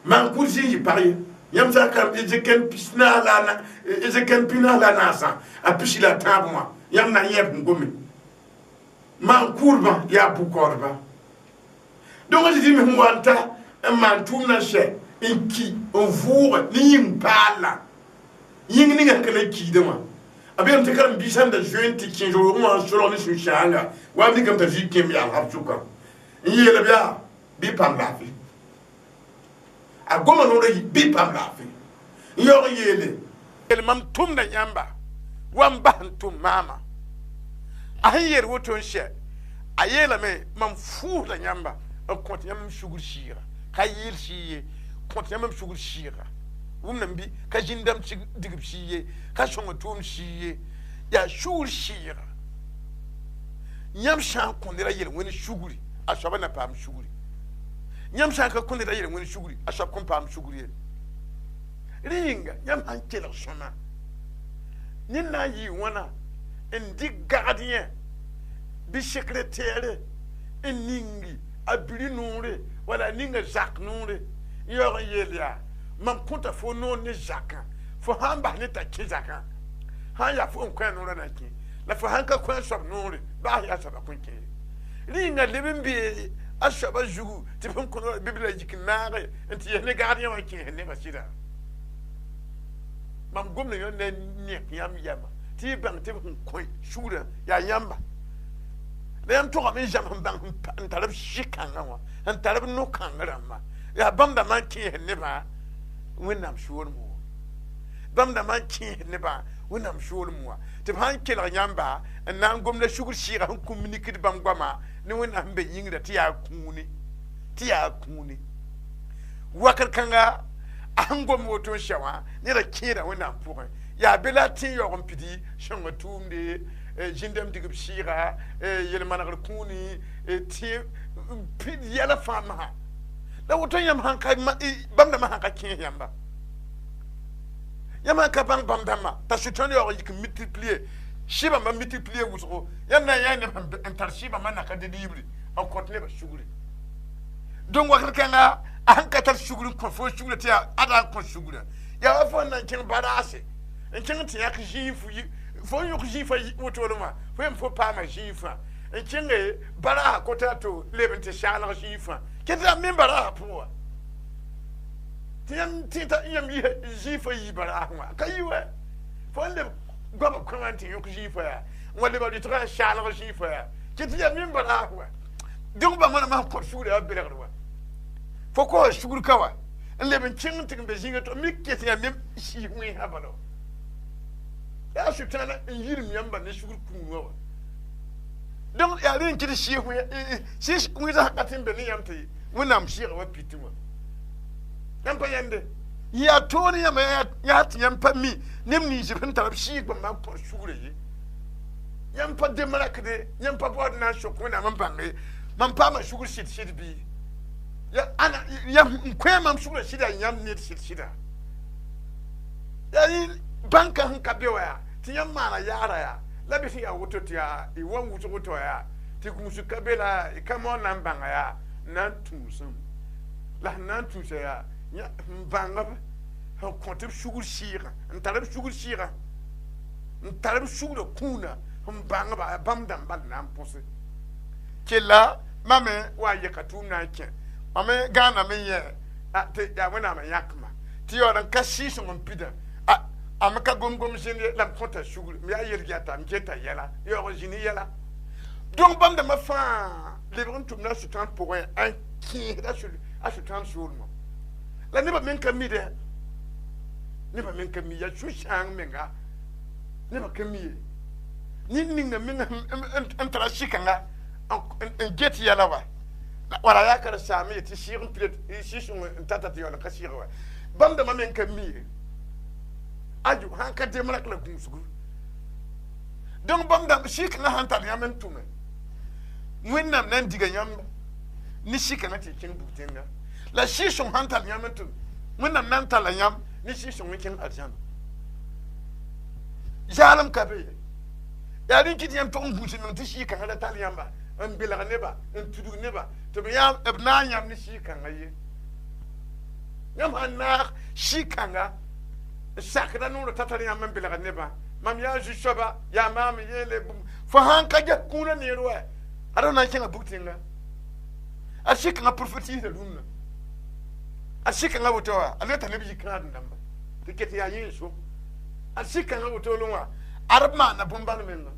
Speaker 1: Maan-kʋʋd zĩ n yɩ pag ye. Yãmb sã n karem Ezekiel 44 a pisi la a tãab wã, yãmb na n yẽ b sẽn gome. Maan-kʋʋdbã yaa bʋ-kaoodba. Donc a Zezi me sẽn wa n ta n maan tʋʋmdã sɛ n ki n vʋʋge ne yĩng paala yĩng ninga sẽn ka le kiidẽ wã. A beelame tɩ karen-biisã sẽn da zoe n tɩ kẽ roogẽ wã n solg ne sũ-sãanga wa b mikame t'a zĩ kẽem yaal b sʋka n yeel b yaa bɩ paam laafɩ. A goma noorã yi bɩ paam laafɩ n yaoog n yeele yeel mam tʋmda yãmba wa n bas n tʋm maama. A sẽn yeel woto n sɛ a yeelame mam fʋʋsda yãmba n kõt yãmb m sugr sɩɩga ka yɩɩl sɩɩ ye kõt yãmb m sugr sɩɩga wʋmdame bɩ ka zĩn-dãmb digb sɩɩ ye ka sõnga tʋʋm sɩɩ ye yaa sugr sɩɩga yãmb sã n kõ ned a yel-wẽnd sugri a soaba na paam sugri yãmb sã n ka kõ ned a yel-wẽnd sugri a soab kõn paam sugri ye rẽ yĩnga yãmb sãn kelg sõma ned na n yɩɩ wãna n dɩk gardien bɩ secrétaire n ningi a biri noore wala a ninga zak noore n yaoog n yeel yaa mam kõta fo noor ne zakã fo sãn bas ne t'a kẽ zakã sãn yaa fo n kõ a noorã na kẽ la fo sãn ka kõ a soab noore baa yaa soaba kõn kẽ ye rẽ yĩnga leb n bee a soaba zugu tɩ b sẽn kõ noorã bɩ b la yik n naage n tɩ yes ne gardien wã kẽes nebã sɩda mam gomda yõ ne nek yãmb yɛma tɩ y bãng tɩ b sẽn kõ sugrã yaa yãmba la yãmb togame n zãms n bãng n tar b sɩ-kãngã wã n tar b no-kãng rãmba yaa bãmb dãmbã n kẽes nebã Wẽnnaam soolem wã bãmb dãmbã n kẽes nebã Wẽnnaam soolem wã tɩ b sãn kelg yãmba n na n gomda sugr sɩɩga sẽn communiquer bãmb goama ne Wẽnnaam sẽn be yĩngrã tɩ yaa kũuni tɩ yaa kũuni wakr kãnga a sẽn gom woto n sɛ wã neda kẽeda Wẽnnaam pʋgẽ yaa be la a tẽ yaoog n pidi sõnga tʋʋmde zĩn-dãmb digb sɩɩga yel-manegr kũuni tẽ pid yɛla fãa masã la woto yãmb sãn ka bãmb dãmbã sãn ka kẽes yãmba yãmb sãn ka bãng bãmb dãmbã t'a sʋtãan yaoog n yik n multiplier sɩbãmbã multiplier wʋsgo yãmb na n yaa neb n tar sɩbãmbã na ka delibre n kõt nebã sugri donc wakr kãnga a sẽn ka tar sugr n kõ fo sugrã tɩ yaa ada n kõ sugrã yaa wa fo n na n kẽng baraase n kẽng tɩ yãk zĩig fo n yõk zĩifã wotone wã fo yem fo paama zĩifã n kẽnge baraasa kota to leb n tɩ saglg zĩifã ket la me baraasa pʋgẽ wã tɩ yãmb tẽeta yãmb zĩifã yii baraas wã ka yi wa fo n leb goama kõ wã n tɩ yõk zĩifã yaa n wa leba rɩtgã n saalg zĩifã yaa ket yaa me baraas wa donc bãmb rãmbã sẽn kõt sugrã yaa belgr wa fo kosa sugr ka wa n leb n kẽng n tɩ n be zĩiga to mi ket yaa me sɩɩs wẽnsã bala wa yaa sʋtãana n yirem yãmba ne sugr kũunã wa donc yaa rẽ n kɩt sɩɩs wẽnsã sẽn ka tɩ n be ne yãmb tɩ Wẽnnaam sɩɩga wa piti wã yãmb pa yãnde yaa toor yãmba yaa tɩ yãmb pa mi neb nins b sẽn tar b sɩɩg bãmba n kõ sugrã ye yãmb pa dem rakde yãmb pa baood na n sok Wẽnnaam n bãnge mam paama sugr sɩd sɩd bɩ ya ana yãmb n kõ mam sugrã sɩda yãmb ned sɩd sɩda yaa yẽ bãnka sẽn ka be wa yaa tɩ yãmb maana yaara yaa la bɩ sẽn yaa woto tɩ yaa y wa wʋsg to yaa tɩ gũusg ka be la y ka maoor na n bãnga yaa n na n tũusem la sẽn na n tũusa yaa n bãng b sẽn kõt b sugr sɩɩgã n tar b sugr sɩɩgã n tar b sugrã kũunã n bãng ba bãmb dãmb bal na n põse kella mame wa n yɛka tʋʋm na n kẽ mam gãaname yẽ tɩ yaa Wẽnnaam n yãkma tɩ yaood n ka sɩɩseng n pidã a me ka gom-gom zĩnd ye la m kõta sugr m yaa yelg yaa t'a m geta yɛla yaoog n zĩni yɛla donc bãmb dãmbã fãa lebg n tʋmda a sʋtãan pʋgẽ n kẽesd a sʋtãan soolmã la nebã meng ka mi dɛ nebã meng ka mi yaa sũ-sãang menga nebã ka mi ye ned ninga meng n tara sɩkãnga n get yɛla wa wala yaa karen-saam ye tɩ sɩɩg n pida sɩ-sõng n tata tɩ yaool n ka sɩɩg wa bãmb dãmbã meng ka mi ye ajo sãn ka dem rak la gũusgu donc bãmb dãmb sɩ-kãngã sãn tar yãmb n tʋme Wẽnnaam na n diga yãmb ne sɩ-kãngã tɩ y kẽng bug-tẽnga la sɩ-sõng sãn tar yãmb n tʋm Wẽnnaam na n talla yãmb ne sɩ-sõng n kẽng arzãna zaalem ka be ye yaa rẽ kɩ tɩ yãmb tog n gũus meng tɩ sɩ-kãngã ra tall yãmba n belg neba n tudg neba tɩ b na n yãmb ne sɩ-kãngã ye. Yãmb sãn naag sɩ-kãnga n sakda noorã t'a tar yãmb n belgd nebã mam yaa zu-soaba yaa maam n yeele bũmb fo sãn ka ges kũunã neer wa ad na n kẽnga bug tẽnga a sɩ-kãngã prophétise rũnnã a sɩ-kãngã woto wa a leta neb yik kãadem dãmba tɩ ket yaa yẽ so a sɩ-kãngã wotolẽ wã ad b maana bõn-bãn menga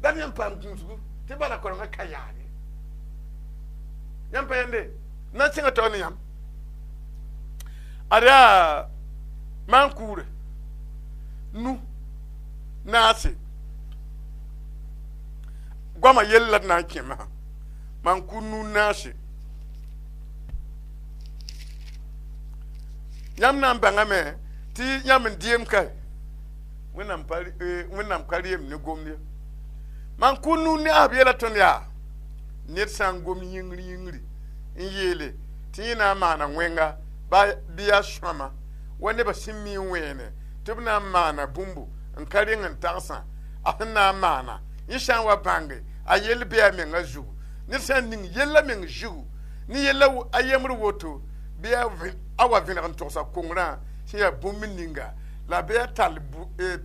Speaker 1: la d yãmb paam gũusgu tɩ bala korengã ka yaade yãmb pa yẽnde na n sẽnga taoor ne yãmb ad yaa maan-kuure nu naase goama yell la d na n kẽ masã maan-kuur nu naase yãmb na n bãngame tɩ yãmb n dɩem kae wẽnnaam ka reem ne gomd ye maan-kuur nu naas b yeela tõnd yaa ned sã n gom yĩngr yĩngri n yeele tɩ yẽ na n maana wẽnga bɩ yaa sõama wa nebã sẽn mi wẽene tɩ b na n maana bũmbu n ka reng n tagsã a sẽn na n maana yẽ sã n wa bãnge a yell bee a menga zugu ned sã n ning yella meng zugu ne yella a yembr woto bɩ a wa vẽneg n togsa kongrã sẽn yaa bũmb ninga la bɩ a tall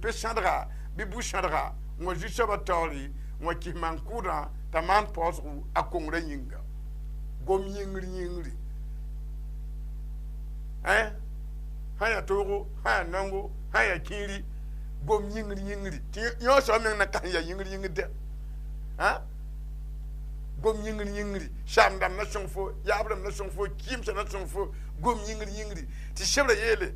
Speaker 1: pe-sãdga bɩ bu-sãdga n wa zu-soabã taoore n wa kis maan-kʋʋdã t'a maan paoosgo a kongrã yĩnga gom yĩngr yĩngri sã yaa toogo sã yaa naongo sã yaa kĩiri gom yĩngr yĩngri tɩ yõ soab meng na kas n yaa yĩngr yĩngr dɛ gom yĩngr yĩngri saam dãmb na sõng fo yaab rãmb na sõng fo kɩɩmsã na sõng fo gom yĩngr yĩngri tɩ sebra yeele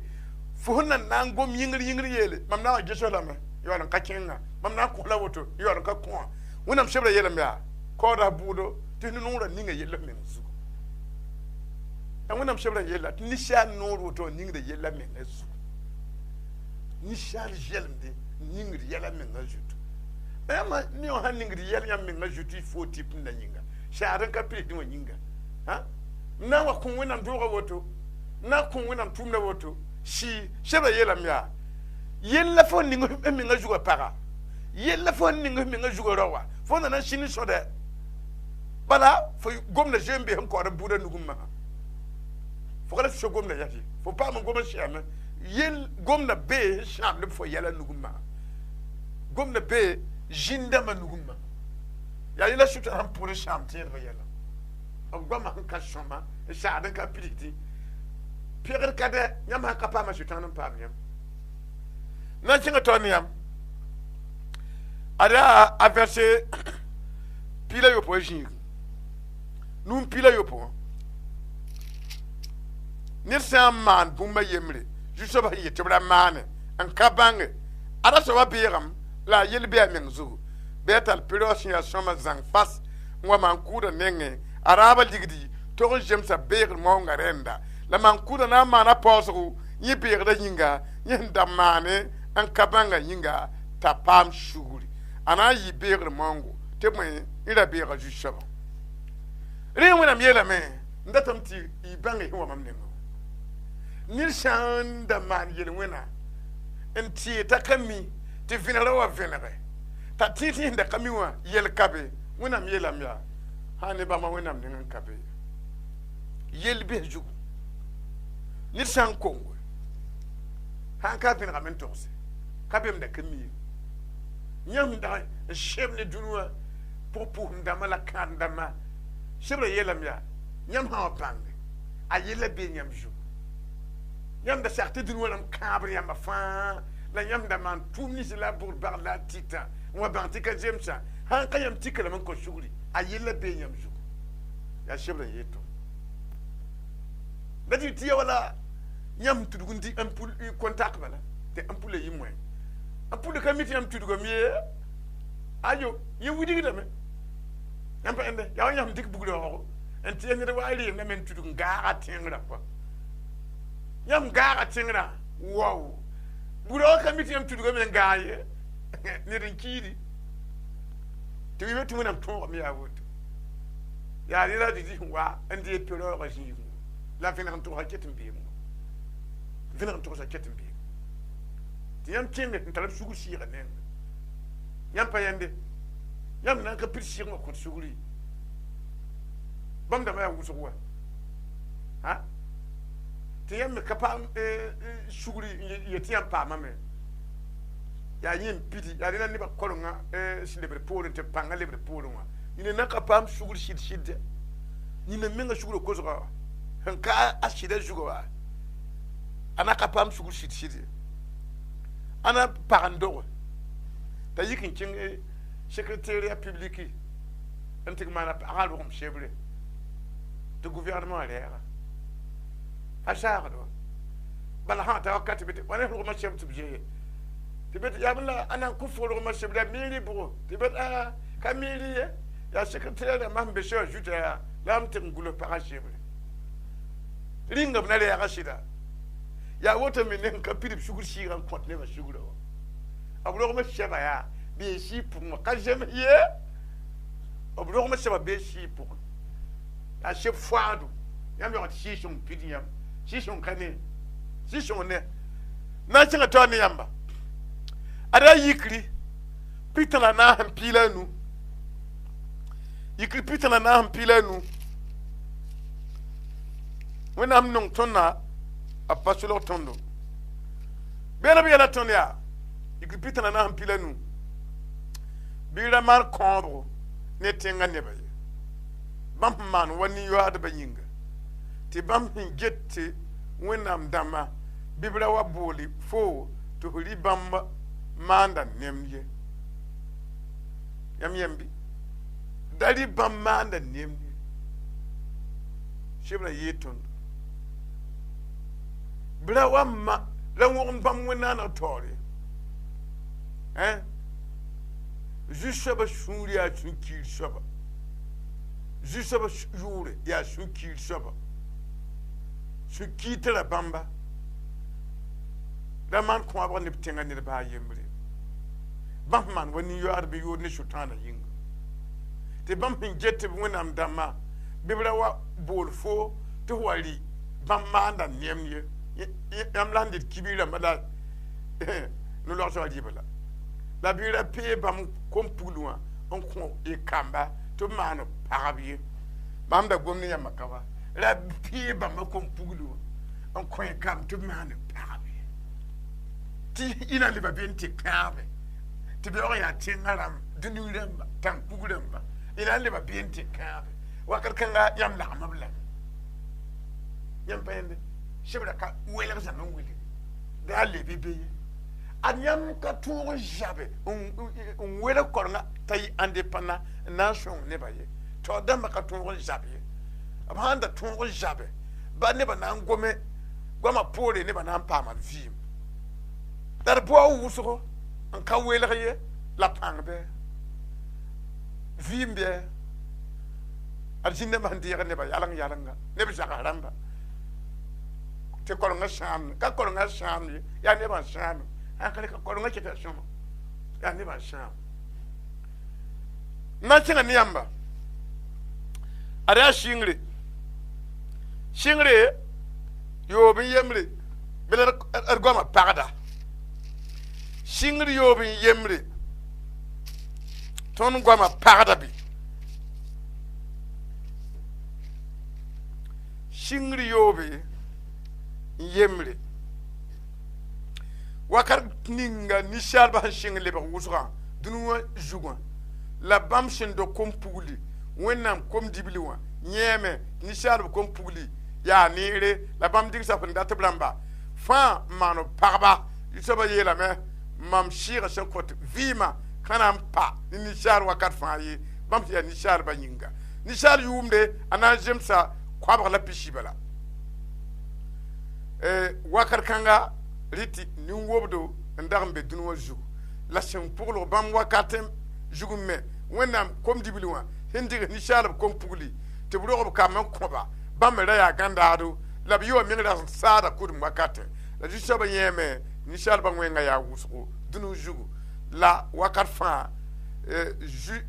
Speaker 1: fo sẽn na n gom yĩngr yĩngr yeele mam na n wa ges lame yaool n ka kẽnga mam na n kos la woto yaool n ka kõ wẽnnaam sebra yeelame yaa kaooda bʋʋdo tɩ noorã ninga yell meng zugu la wẽnnaam sebra yeela tɩ ninsaal noor woto ningda yella menga zugu ninsaal zɛlemde ningd yɛla menga zutu yãmb ne wã sãn ningd yɛl yãmb menga zutu y fo tɩp n na yĩnga saad n ka pirsdẽ wã yĩnga n na n wa kõ wẽnnaam doogã woto n na n kõ wẽnnaam tʋʋmdã woto sɩ sebra yeelame yaa yella fo ning f menga zugã paga yella fo ning f menga zugã rao wã fo na n sĩnd n sõdɛ bala fo gomda zoe n be sẽn kaood b bʋʋda nugẽ masã fo ka la tɩ so gomda yas ye fo paam n gom n sɛame yel gomda bee sẽn sãamd b fo yɛla nugẽ masã gomda bee zĩn-dãmbã nugẽ masã yaa yẽla sʋtã sẽn pʋgd n sãam tẽedbã yɛla b goamã sẽn ka sõma n saad n ka pidsdẽ pegd ka dɛ yãmb sãn ka paama sʋtãan n paam yãmb na n kẽngã taoor ne yãmb ad yaa a verset 18 zĩig num 18 ned sã n maan bũmba yembre zu-soabã sẽn yet tɩ b ra maane n ka bãnge ada soabã beegame la a yell bee a meng zugu bɩ a tall pe-raoog sẽn yaa sõama zãng fas n wa maan-kʋʋdã nengẽ a raabã ligdi tog n zemsa beegr maoongã rẽnda la maan-kʋʋdã na n maana paoosgo yẽ beegdã yĩnga yẽ sẽn da maane n ka bãngã yĩnga t'a paam sugri a na n yɩ beegr maoongo tɩ bõe n ra beega zu-soabã rẽ wẽnnaam yeelame n datame tɩ y bãng sẽn wa mam nengã ned sã n da maan yel-wẽna n tɩ t'a ka mi tɩ vẽnegrã wa vẽnege t'a tẽ tɩ sẽn da ka mi wã yɛl ka be wẽnnaam yeelame yaa sã ne bãmba wẽnnaam neng n ka be yell bɩs zugu ned sã n kongo sã n ka vẽnegame n togse ka bem da ka mi ye yãmb dag n seb ne dũni wã pʋg-pʋʋsem dãmbã la kãadem dãmbã sebra yeelame yaa yãmb sã wa bãnge a yella bee yãmb zugu yãmb da sak tɩ dũni wã rãmb kãabr yãmba fãa la yãmb da maan tʋʋm nins la a bʋgd bagd la a tɩtã n wa bãng tɩ ka zemsã sãn ka yãmb tika lame n kõ sugri a yella bee yãmb zugu yaa sebra n yeel tõnd la tɩ tɩ ya wala yãmb tudg n dɩ ampul contact bala tɩ ampul yɩ moẽ ampul ka mi tɩ yãmb tudgame ye ayo yẽ wilgdame yãmb pa ẽnde yaa wa yãmb dɩk bug-raoogo n tɩ ned wa reemdame n tudg n gaaga tẽngrã pʋa yãmb gaaga tẽngrã wao bug-raoogã ka mi tɩ yãmb tudgame n gaag ye ned n kiidi tɩ wɩ tɩ wẽnnaam tõogame yaa woto yaa ned a zezi sẽn wa n deeg pe-raoogã zĩigẽ la vẽneg n togsa ket n beem vẽneg n togsa ket n beem tɩ yãmb kẽnge n tar b sugr sɩɩgã neng yãmb pa yẽnde yãmb na n ka pid sɩɩg wã kõt sugri bãmb dãmbã yaa wʋsg wa Tɩ yãmb me ka paam sugri yetɩ yãmb paamame. Yaa yẽ n pidi, yaa rẽna nebã korenga sẽn lebd poorẽ tɩ b pãngã lebd poorẽ wã. Yĩna na ka paam sugr sɩd sɩd yĩna menga sugrã kosga wã sẽn ka a sɩda zuga wa a na ka paam sugr sɩd sɩd ye. A na pag n doge t'a yik n kẽng secrétariat public n tɩ maana pagã rogem sebre tɩ gouvernement rɛɛga a saagd wa bala sã ta wakat bɩ tɩ wa ne rogmã seb tɩ b zoe tɩ bet yaa la a na n kʋ fo rogmã sebra mairie bʋgo tɩ bet a ka mairie ye yaa secrétaire rãmbã sẽn be sẽn wã zuta yaa la m tɩg n gʋls pagã sebre rĩnga b na rɛɛga sɩda yaa woto me ne sẽn ka pidb sugr sɩɩgã n kõt nebã sugrã wã b rogmã sɛba yaa bee sɩɩ pʋgẽ wã ka zems ye b rogmã sɛba bee sɩɩ pʋgẽ yaa seb foaado yãmb yaoog tɩ sɩɩ-sõng pid yãmb sɩɩ-sõng ka ne sɩɩ-sõng ne na n kẽngã taoor ne yãmba ad yaa yikri pitã la naas n piila a nu yikri pitã la naas n piila a nu Wẽnnaam nong tõndã a pa solg tõndo beela b yɛla tõnd yaa yikri pitã la naas n piila nu bɩ ra maan kõobgo ne tẽngã nebã ye bãmb sẽn maan wa nin-yoaadbã yĩnga tɩ bãmb sẽn get tɩ Wẽnnaam dãmba bɩ b ra wa boole fo tɩ f rɩ bãmb maanda nemd ye yãmb yẽmb bɩ da rɩ bãmb maanda nemd ye sebra yee tõndo bɩ ra wa ma ra wõgem bãmb wẽn-naaneg taoor ye zu-soabã sũur yaa sũ-kiir soaba zu-soabã yʋʋre yaa sũ-kiir soaba sũ-kiir tara bãmba ra maan kõabg neb tẽngã ned baa yembre bãmb maan wa nin-yoaad bɩ yood ne sʋtãanã yĩnga tɩ bãmb sẽn get tɩ b Wẽnnaam dãmbã bɩ b ra wa bool fo tɩ f wa rɩ bãmb maanda nemd ye yãmb la sẽn dɩt kibir rãmbã la no-logsã wã rɩɩbã la bɩ ra pee bãmb kom-pugl wã n kõ y kamba tɩ b maan pagb ye bãmb da gom ne yãmbã ka wa ra pee bãmba kom-pugl wã n kõ y kamb tɩ b maan pagb ye tɩ y na leba be n tɩ kãabe tɩ beoog yaa tẽngã rãmb dũni rãmba tãn-kug rãmba y na n leba be n tɩ kãabe wakat kãnga yãmb lagma b lame yãmb pa yẽnde sebra ka welg zãm n wilg daa lebe be ye ad yãmb ka tõog n zabe n welg korenga t'a yɩ indépendant n na n sõng nebã ye taoor dãmbã ka tõog n zab ye b sãn da tõog n zabe ba nebã na n gome goamã poore nebã na n paama vɩɩm la d bao wʋsgo n ka welg ye la pãng bɩ vɩɩm bɩ ad zĩndãmbã sẽn deeg nebã yaleng yalenga neb zags rãmba tɩ korengã sãam ka korengã sãam ye yaa nebã n sãame ãnkre ka korengã keta sõma yaa nebã n sãam n na n kẽngã ne yãmba ad yaa sɩngre sɩngre yoob n yembre bɩ la d goamã pagda sɩngr yoob n yembre tõnd goamã pagda bɩ sɩngr yoobe n yembre wakat ninga ninsaalbã sẽn sɩng lebg wʋsgã dũni wã zugã la bãmb sẽn dog kom-pugli Wẽnnaam kom-dibli wã yẽeme ninsaalb kom-pugli yaa neere la bãmb dɩgsa sẽn dat b rãmba fãa n maan b pagba soabã yeelame mam sɩɩgã sẽn kõt vɩɩmã ka na n pa ne ninsaal wakat fãa ye bãmb sẽn yaa ninsaalbã yĩnga ninsaal yʋʋmde a na n zemsa koabg la pisi bala wakat kãnga rɩ tɩ nin-wobdo n dag n be dũni wã zugu la sẽn pʋglg bãmb wakat zug n me Wẽnnaam kom-dibli wã sẽn dɩgs ninsaalb kom-pugli tɩ b rog b kamb n kõba bãmb me ra yaa gãndaado la b yɩ wa meng ra saada kʋdem wakatẽ la zu-soabã yẽeme ninsaalbã wẽngã yaa wʋsgo dũni zugu la wakat fãa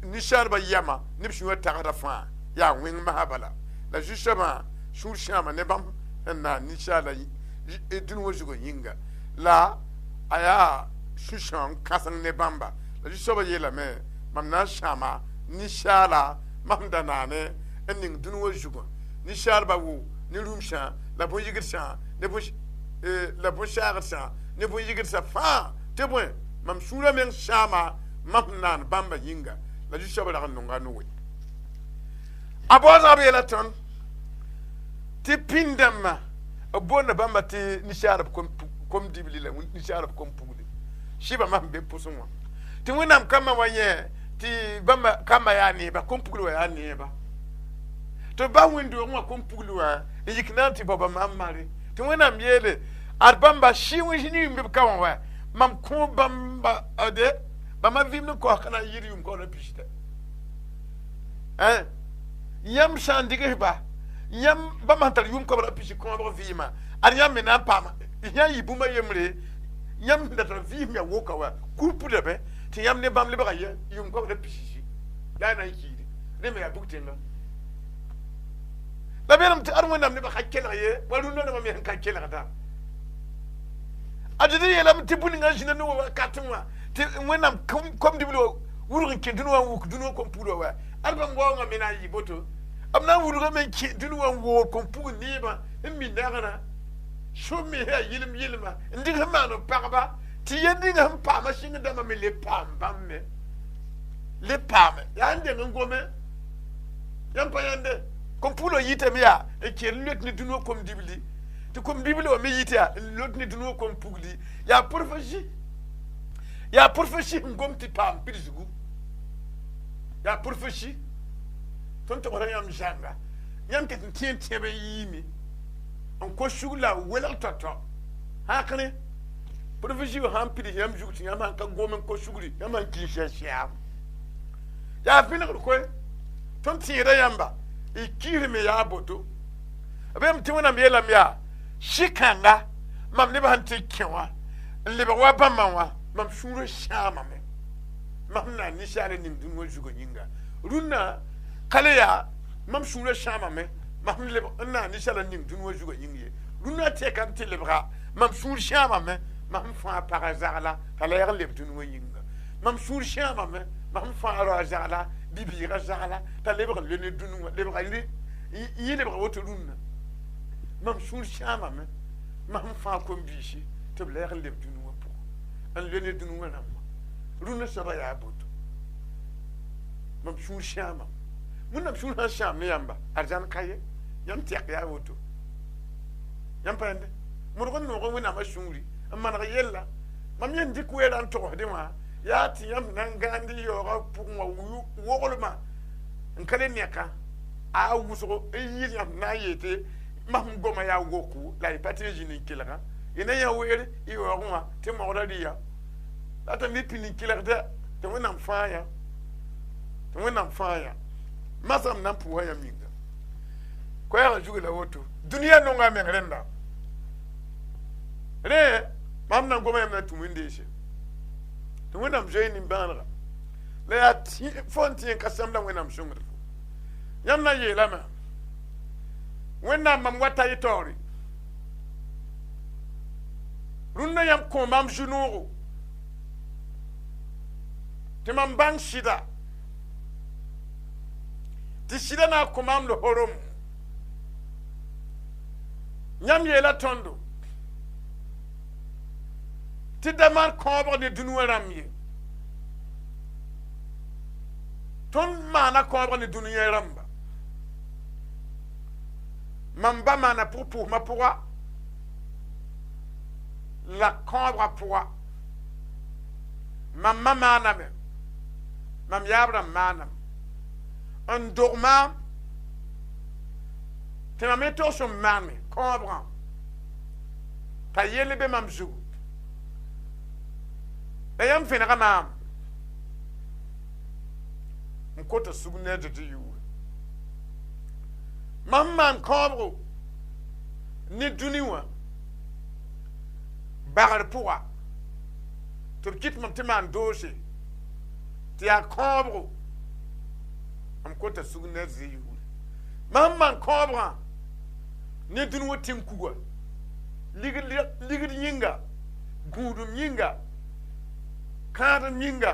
Speaker 1: ninsaalbã yama neb sũyã tagsda fãa yaa wẽng masã bala la zu-soabã sũur sãama ne bãmb sẽn na ninsaala dũni wã zugã yĩnga la a yaa sũ-sãoong kãseng ne bãmba la zu-soabã yeelame mam na n sãama ninsaala mam da naane n ning dũni wã zugã ninsaalbã wo ne rũmsã la bõn-yɩgdsã ne la bõn-saagsã ne bõn-yɩgdsã fãa tɩ bõe mam sũurã meng sãama mam sẽn naan bãmba yĩnga la zu-soabã rag n nonga noe a baoosga b yeela tõnd tɩ pĩnd-dãmbã b boonda bãmba tɩ ninsaarb kom dibli la ninsaarb kom pugli sɩba mam be pʋsẽ wã tɩ wẽnnaam kambã wa yẽ tɩ bãmba kambã yaa neeba kom pugl wã yaa neeba tɩ b bas wẽnd-doogẽ wã kom pugl wã n yik na n tɩ bao ba maam mare tɩ wẽnnaam yeele ad bãmba sɩ yĩng be b ka wã wa mam kõ bãmba de bãmba vɩɩm n kaoos ka na n yɩɩd yʋʋm kaood a pisita yãmb sã n digsba yãmb bãmb sẽn tar yʋʋm koabg a pisi kõobg vɩɩmã ad yãmb me na n paama yã yɩ bũmb a yembre yãmb sẽn da tar vɩɩsem yaa woka wa kurpdame tɩ yãmb ne bãmb lebga yʋʋm koabg a pisi la a na n kiide rẽ me yaa bug-tẽnga la beelem tɩ ad wẽnnaam nebã ka kelg ye wa rũndã rãmbã me sẽn ka kelgda a zezi yeelame tɩ bũn-ninga zĩna ne wa wakatẽ wã tɩ wẽnnaam kom dibl wã wʋrg n kẽ dũni wã n wuk dũni wã kom pugl wã wa ad bãmb waoongã me na n yɩ boto b na n wudgame n kẽ dũni wã n woor kom pugl neebã n mi nagrã sũ me yaa yɩlem yɩlma n dɩg sẽn maan b pagba tɩ yel ninga sẽn paama sɩng dãmbã me le paam bãmb me le paame yaa n deng n gome yãmb pa yãnde kom pugl yitame yaa n ker n lot ne dũni wã kom dibli tɩ kom dibli wã me yit yaa n lot ne dũni wã kom pugli yaa prophétie sẽn gom tɩ paam pidsgu yaa prophétie tõnd togsda yãmb zãnga yãmb ket n tẽed tẽeb n yiime n kos sug la welg tao-tao hãkre prophétie wã sãn pids yãmb zug tɩ yãmb sãn ka gom n kos sugri yãmb sãn kis yaa sɛam yaa vẽnegr koe tõnd tẽeda yãmba y kiisme yaa boto b yem tɩ wẽnnaam yeelame yaa sɩ-kãnga mam nebã sẽn tɩ kẽ wã n lebg wa bãmbã wã mam sũurã sãamame mam na ninsaal ning dũni wã zugã yĩnga rũnnã ka le yaa mam sũurã sãamame mam leb n na ninsaal ning dũni wã zugã yĩng ye rũnnã tɛkame tɩ lebga mam sũur sãamame mam fãa pagã zagla t'a lɛɛg n leb dũni wã yĩnga mam sũur sãamame mam fãa raoã zagla bi-bɩɩgã zagla t'a lebg n le ne dũni wã lebga yẽ lebga woto rũnnã mam sũur sãamame mam fãa kom-biisi tɩ b lɛɛg n leb dũni wã pʋgẽ n le ne dũni wã rãmbã rũnnã soaba yaa boto mam sũur sãamame wẽnnaam sũur sãn sãam ne yãmba arzãn ka ye yãmb tɛk yaa woto yãmb pa yãnde modg n noog wẽnnaamã sũuri n maneg yella mam yẽn dɩk weera n togsdẽ wã yaa tɩ yãmb na n gãand y yaoogã pʋgẽ wã woglmã n ka le neka a wʋsgo n yɩɩd yãmb na n yeel tɩ mam goma yaa woko la y pa tɩ n zĩnd n kelgã y na yã weer y yaoogẽ wã tɩ mogda rɩya la tɩ ne pĩnd n kelgdɛ tɩ wẽnnaam fãa yã tɩ wẽnnaam fãa yã masam na n pʋʋsa yãmb yĩnga koɛɛgã zug la woto dũniyã nonga meng rẽnda rẽ mam na n goma yãmb na tũ wẽn-deese tɩ wẽnnaam zoe nimbãanega la yaa fo n tẽ n ka sãmb la wẽnnaam sõngd fo yãmb na n yeelame wẽnnaam mam wata y taoore rũndã yãmb kõ mam zu-noogo tɩ mam bãng sɩda tɩ sɩda na n kõ maam la horom yãmb yeela tõndo tɩ da maan kõobg ne dũni wã rãmb ye tõnd maana kõobg ne dũniyã rãmba mam ba maana pʋg-pʋʋsmã pʋga la kõobgã pʋga mam ma maaname mam yaab rãmb maaname n dog maam tɩ mam me togs n maane kõobgã t'a yell be mam zugu la yãmb vẽnega maam n kota sug ne a Zezi yʋʋre mam maan kõobgo ne dũni wã bagr pʋga tɩ b kɩt mam tɩ maan doose tɩ yaa kõobgo m kota sug ne a Zezi yʋʋre mam maan kõobgã ne dũni wã tẽn-kuga ligd yĩnga gũudum yĩnga kãadem yĩnga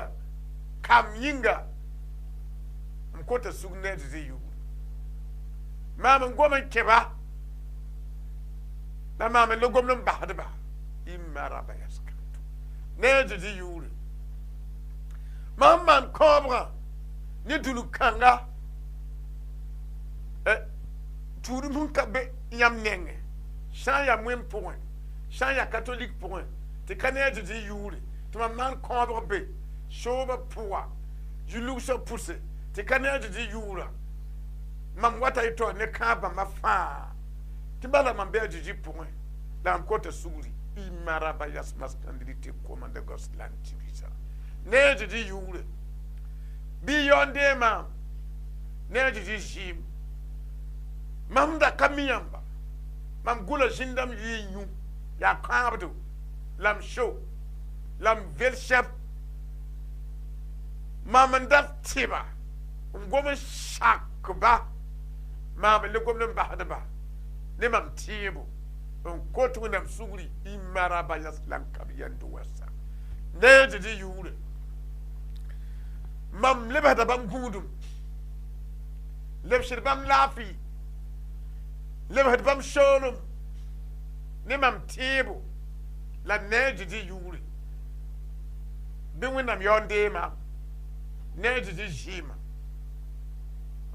Speaker 1: kam yĩnga m kota sug ne a Zezi yʋʋre maam n gom n kẽba La maam n le gomd n basdba y maraba yas kãnto ne a Zezi yʋʋre. Mam maan kãobgã ne dũnug kãnga tuudum sẽn ka be yãmb nengẽ, sã n yaa wẽnd pʋgẽ, sã n yaa katolik pʋgẽ, tɩ ka ne a Zezi yʋʋre, tɩ mam maan kãobg be soobã pʋga, zu-lugsã pʋse, tɩ ka ne a Zezi yʋʋra, mam wata y taoor ne kãab bãmba fãa, tɩ bala mam be a Zezi pʋgẽ, la mam kota sugri y maraba yas maskandrite komanda goslan tibisa ne a Zezi yʋʋre. Bɩ yaoon dee maam ne a Zezi zɩɩm. Mam da ka mi yãmba, mam gʋla zĩndame yɩ n yũ, yaa kãabdo la m so la m vel sɛb. Mam n da tɩba n gom n sakba, maam n le gomd n basdba ne mam tẽebo n kot Wẽnnaam sugri y maraba yas la n kab yãnd wasa ne a Zezi yʋʋre. Mam lebsda bãmb gũudum, lebsd bãmb laafɩ, lebsd bãmb soolem ne mam tẽebo la ne a Zezi yʋʋre. Bɩ Wẽnnaam yaoon dee maam ne a Zezi zɩɩmã.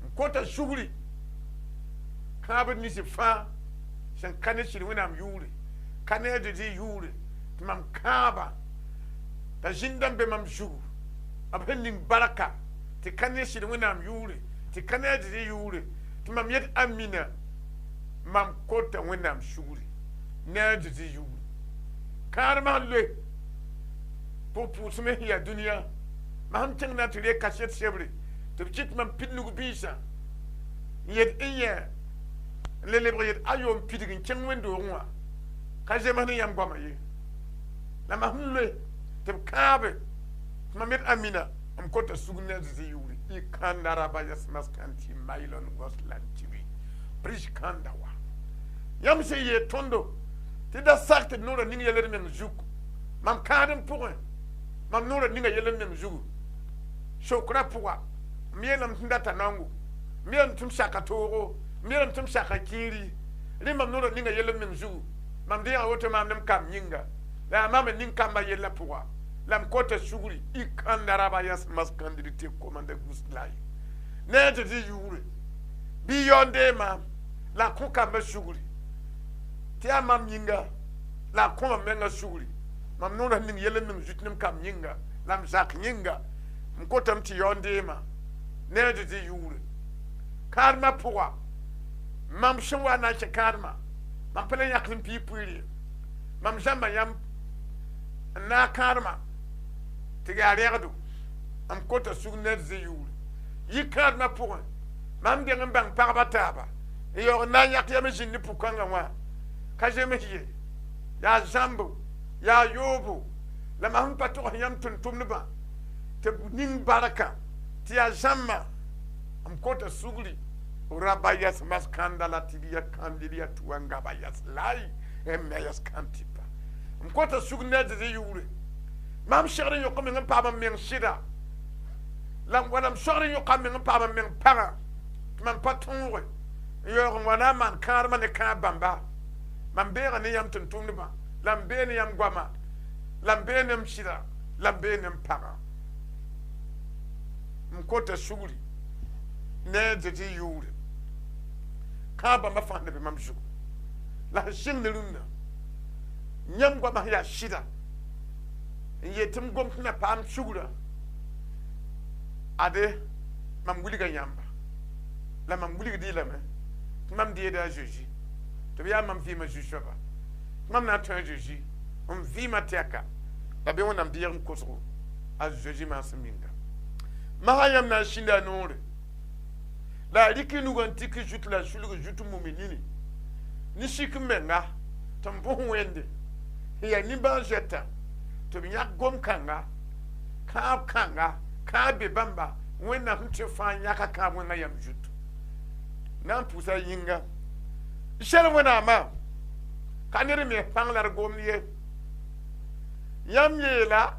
Speaker 1: N kota sugri kãabd nins fãa sẽn ka ne sɩd Wẽnnaam yʋʋre, ka ne a Zezi yʋʋre, tɩ mam kãaba t'a zĩndame be mam zugu, b sẽn ning barka, tɩ ka ne sɩd Wẽnnaam yʋʋre, tɩ ka ne a Zezi yʋʋre, tɩ mam yet amina, mam kota Wẽnnaam sugri ne a Zezi yʋʋre. Kãadmã sẽn loe pʋg-pʋʋsem sẽn yaa dũniyã, mam sẽn kẽng na tɩ reeg kaset sebre tɩ b kɩt mam pid-nug biisã n yet n yẽ n le lebg yet ayo n pidg n kẽng wẽnd-doogẽ wã ka zems ne yãmb goamã ye. La mam sẽn loe tɩ b kãabe tɩ mam yet amina, m kota sugr ne a Zezi yʋʋre. Y kãnda raba yas maskanti mailon goslan tibi bris kãnda wa. Yãmb sẽn yeel tõndo tɩ da sak tɩ d noorã ning yɛl d meng zug, mam kãadem pʋgẽ mam noorã ninga yɛl d meng zugu. Sokra pʋga m yeelame tɩ n data naongo, m yeelame tɩ m saka toogo, m yeelame tɩ m saka kĩiri, rẽ mam noorã ninga yɛl d meng zugu. Mam deega woto maam ne m kamb yĩnga, la yaa mam n ning kambã yellã pʋga, la m kota sugri y kãnda raba yas maskandr tɩ komanda gus lay ne a Zezi yʋʋre. Bɩ yaoon dee maam la a kõ kambã sugri, tɩ yaa mam yĩnga la a kõ mam menga sugri. Mam noorã sẽn ning yɛl n meng zut ne m kamb yĩnga la m zak yĩnga, m kotame tɩ yaoon deema ne a Zezi yʋʋre. Kãadmã pʋga mam sẽn wa na n kẽ kãadmã, mam pa le yãkd n pii pʋɩɩr ye. Mam zãmba yãmb n naag kãadmã tɩ yaa rɛgdo, m kota sug ne a Zezi yʋʋre. Yik kãadmã pʋgẽ mam deng n bãng pagba taaba n yaoog n na n yãk yam n zĩnd ne pʋ-kãngã wã ka zems ye, yaa zãmbo, yaa yoobo, la mam sẽn pa togs yãmb tʋm-tʋmdbã tɩ b ning barka tɩ yaa zãmba, m kota sugri raba yas maskanda la tɩ b ya kãndr ya tʋ n gaba yas lay n me yas kãn tɩpa. M kota sugr ne a Zezi yʋʋre. Mam segd n yõk meng n paam n meng sɩda, la wala m sogd n yõka meng n paam n meng pagã, tɩ mam pa tõoge n yaoog n wa na n maan kãadmã ne kãab bãmba. Mam beega ne yãmb tʋm-tʋmdbã, la m bee ne yãmb goamã, la m bee ne m sɩda, la m bee ne m pagã. M kota sugri ne a Zezi yʋʋre. Kãab bãmba fãa sẽn be mam zugu la sẽn sɩng ne rũnnã, yãmb goamã sẽn yaa sɩda n yet tɩ m gom tɩ na paam sugrã, ade mam wilga yãmba, la mam wilgd-y lame tɩ mam deeda a Zezi, tɩ b yaa mam vɩɩmã zu-soaba, tɩ mam na n tõe a Zezi n vɩɩmã tɛka la bɩ Wẽnnaam deeg n kosgo a Zezi maasem yĩnga. Masã yãmb na n sĩnda a noore la a rɩk y nugã n tik zut la a sulg zut n mum y nini ne sik n menga tɩ m bõs wẽnde sẽn yaa nimbãan-zoɛtã tɩ b yãk gom-kãnga kãab kãnga kãab be bãmba Wẽnnaam sẽn tɩ fãa yãka kãab wẽngã yãmb zut na n pʋʋsa yĩnga. Sel Wẽnnaamã ka ned me pãng la d gomd ye. Yãmb yeela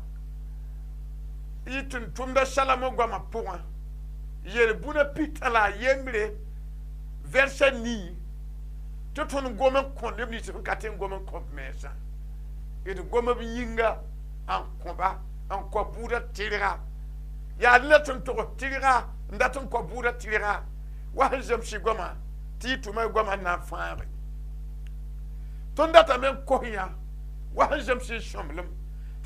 Speaker 1: y tʋm-tʋmda Salamo goamã pʋgẽ yel-bũna pita la a yembre vɛrsa nii Tɩ tõnd gom n kõ neb nins sẽn ka tɩ n gom n kõ b mensã. D gom b yĩnga n kõba n kõ buudã tɩrga. Yaa rẽ la tɩ n togs tɩrga n dat n kõ buudã tɩrga wa sẽn zems y goama tɩ y tʋma y goamã n na n fãage. Tõnd datame n kos yã wa sẽn zems y sõmblem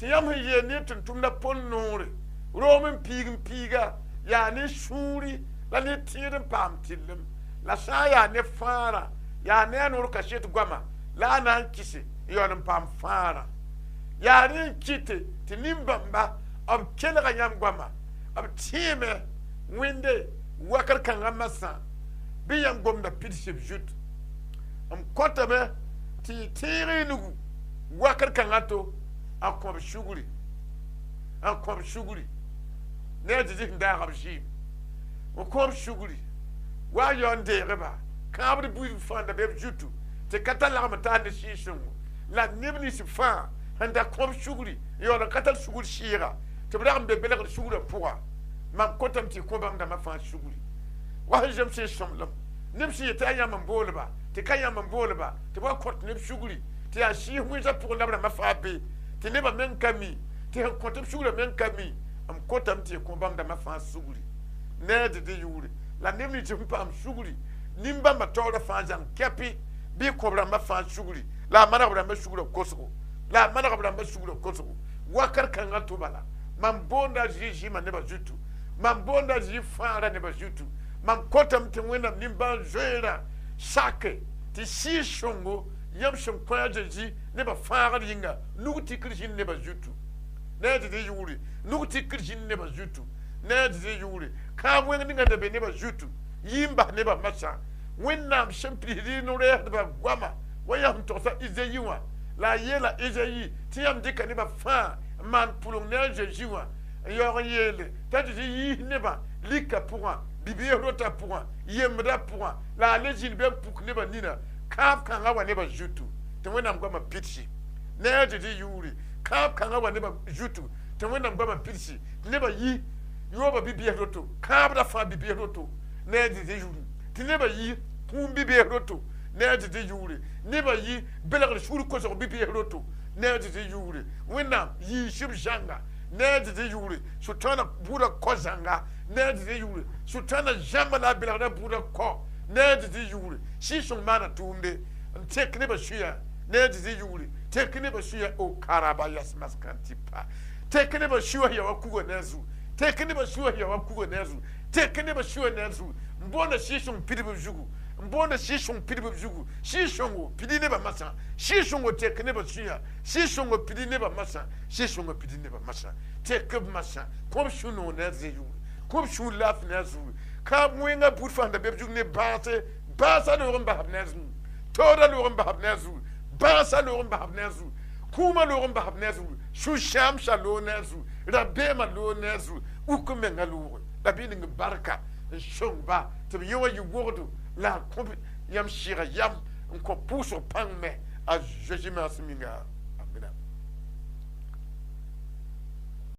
Speaker 1: tɩ yãmb sẽn yeel ne tʋm-tʋmdã põn noore room n piig n piiga yaa ne sũuri la ne tẽed n paam tɩllem la sã n yaa ne fãarã yaa ne a noor kaset goama la a na n kɩse n yaool n paam fãarã. Yaa rẽ n kɩte tɩ nin-bãmba b kelga yãmb goama b tẽeme Wẽnde wakr kãngã masã bɩ yãmb gomda pids b zut. M kõtame tɩ y tẽeg y nugu wakr kãngã to n kõb sugri n kõb sugri ne a Zezi sẽn daag b zɩɩm n kõb sugri wa a yao n deegba kãabd buud fãa da be b zutu tɩ ka tar lagm n taas ne sɩɩg-sõngo la neb nins fãa sẽn da kõb sugri n yaool n ka tar sugr sɩɩga tɩ b rag n be belgr sugrã pʋga. Mam kotame tɩ y kõ bãmb dãmbã fãa sugri wa sẽn zems y sõmblem neb sẽn yet tɩ yaa yãmb n boolba tɩ ka yãmb n boolba tɩ b wa kõt neb sugri tɩ yaa sɩɩs wẽnsã pʋgẽ la b rãmbã fãa be tɩ nebã meng ka mi tɩ sẽn kõt b sugrã meng ka mi. M kotame tɩ y kõ bãmb dãmbã fãa sugri ne a Zezi yʋʋre la neb nins sẽn paam sugri nin-bãmbã taoorã fãa zãng kɛpɩ bɩ kõ b rãmbã fãa sugri la a maneg b rãmbã sugrã kosgo la a maneg b rãmbã sugrã kosgo wakr kãngã tʋ bala. Mam boonda Zezi zɩɩmã nebã zutu, mam boonda Zezi fãagrã nebã zutu. Mam kõtame tɩ Wẽnnaam nimbãan-zoeerã sake tɩ sɩɩg-sõngo yãmb sẽn kõ a Zezi nebã fãagr yĩnga nug tikr zĩnd nebã zutu ne a Zezi yʋʋre, nug tikr zĩnd nebã zutu ne a Zezi yʋʋre. Kãab wẽng ninga da be nebã zutu yɩ n bas nebã masã. Wẽnnaam sẽn pidsd y no-rɛɛsdbã goama wa yã sẽn togsa Izayi wã la a yeela Izayi tɩ yãmb dɩka nebã fãa n maan pʋleng ne a Zezi wã n yaoog n yeele t'a Zezi yiis nebã lika pʋgã, bi-bees rotã pʋgã, yembdã pʋgã la a le zĩnd be n puk nebã nina. Kãab kãngã wa nebã zutu tɩ Wẽnnaam goamã pidsi ne a Zezi yʋʋre. Kãab kãngã wa nebã zutu tɩ Wẽnnaam goamã pidsi tɩ nebã yi yooba bi-bees roto, kãabdã fãa bi-bees roto ne a Zezi yʋʋre, tɩ nebã yi kũum bi-bees roto ne a Zezi yʋʋre, nebã yi belgr sugr kosg bi-bees roto ne a Zezi yʋʋre. Wẽnnaam yiisb zãnga ne a Zezi yʋʋre, Sʋtãana bʋʋda kɔ zãnga ne a Zezi yʋʋre, Sʋtãana zãmba la a belgda bʋʋda kɔ ne a Zezi yʋʋre. Sɩɩg-sõng maana tʋʋmde n tek nebã sũyã ne a Zezi yʋʋre, tek nebã sũyã o karaba yasmaskan tɩ pa tek nebã sũyã ya wa kuga ne a zu, tek nebã sũyã ya wa kuga ne a zu, tek nebã sũyã ne a zu. N boonda sɩɩg-sõng pidb b zugu, n boonda sɩɩg-sõng pidb b zugu. Sɩɩg-sõngo pidi nebã masã, sɩɩg-sõngo tek nebã sũyã, sɩɩg-sõngo pidi nebã masã, sɩɩg-sõngo pidi nebã masã, tek b masã. Kõb sũ-noog ne a Zezi yʋʋre, kõb sũur laafɩ ne a zugu. Kãab wẽngã buud fãa da be b zug ne bãase, bãasã loog n basb ne a zugu, taoodã loog n basb ne a zugu, bãasã loog n basb ne a zugu, kũumã loog n basb ne a zugu, sũ-sãamsã loog ne a zugu, rabeemã loog ne a zugu, uk n mengã looge la bɩ ning barka n sõngba tɩ b yẽ wã yɩ wogdo la a kõb yãmb sɩɩga yam n kõ pʋʋsg pãng me a Zezi maasem yĩnga.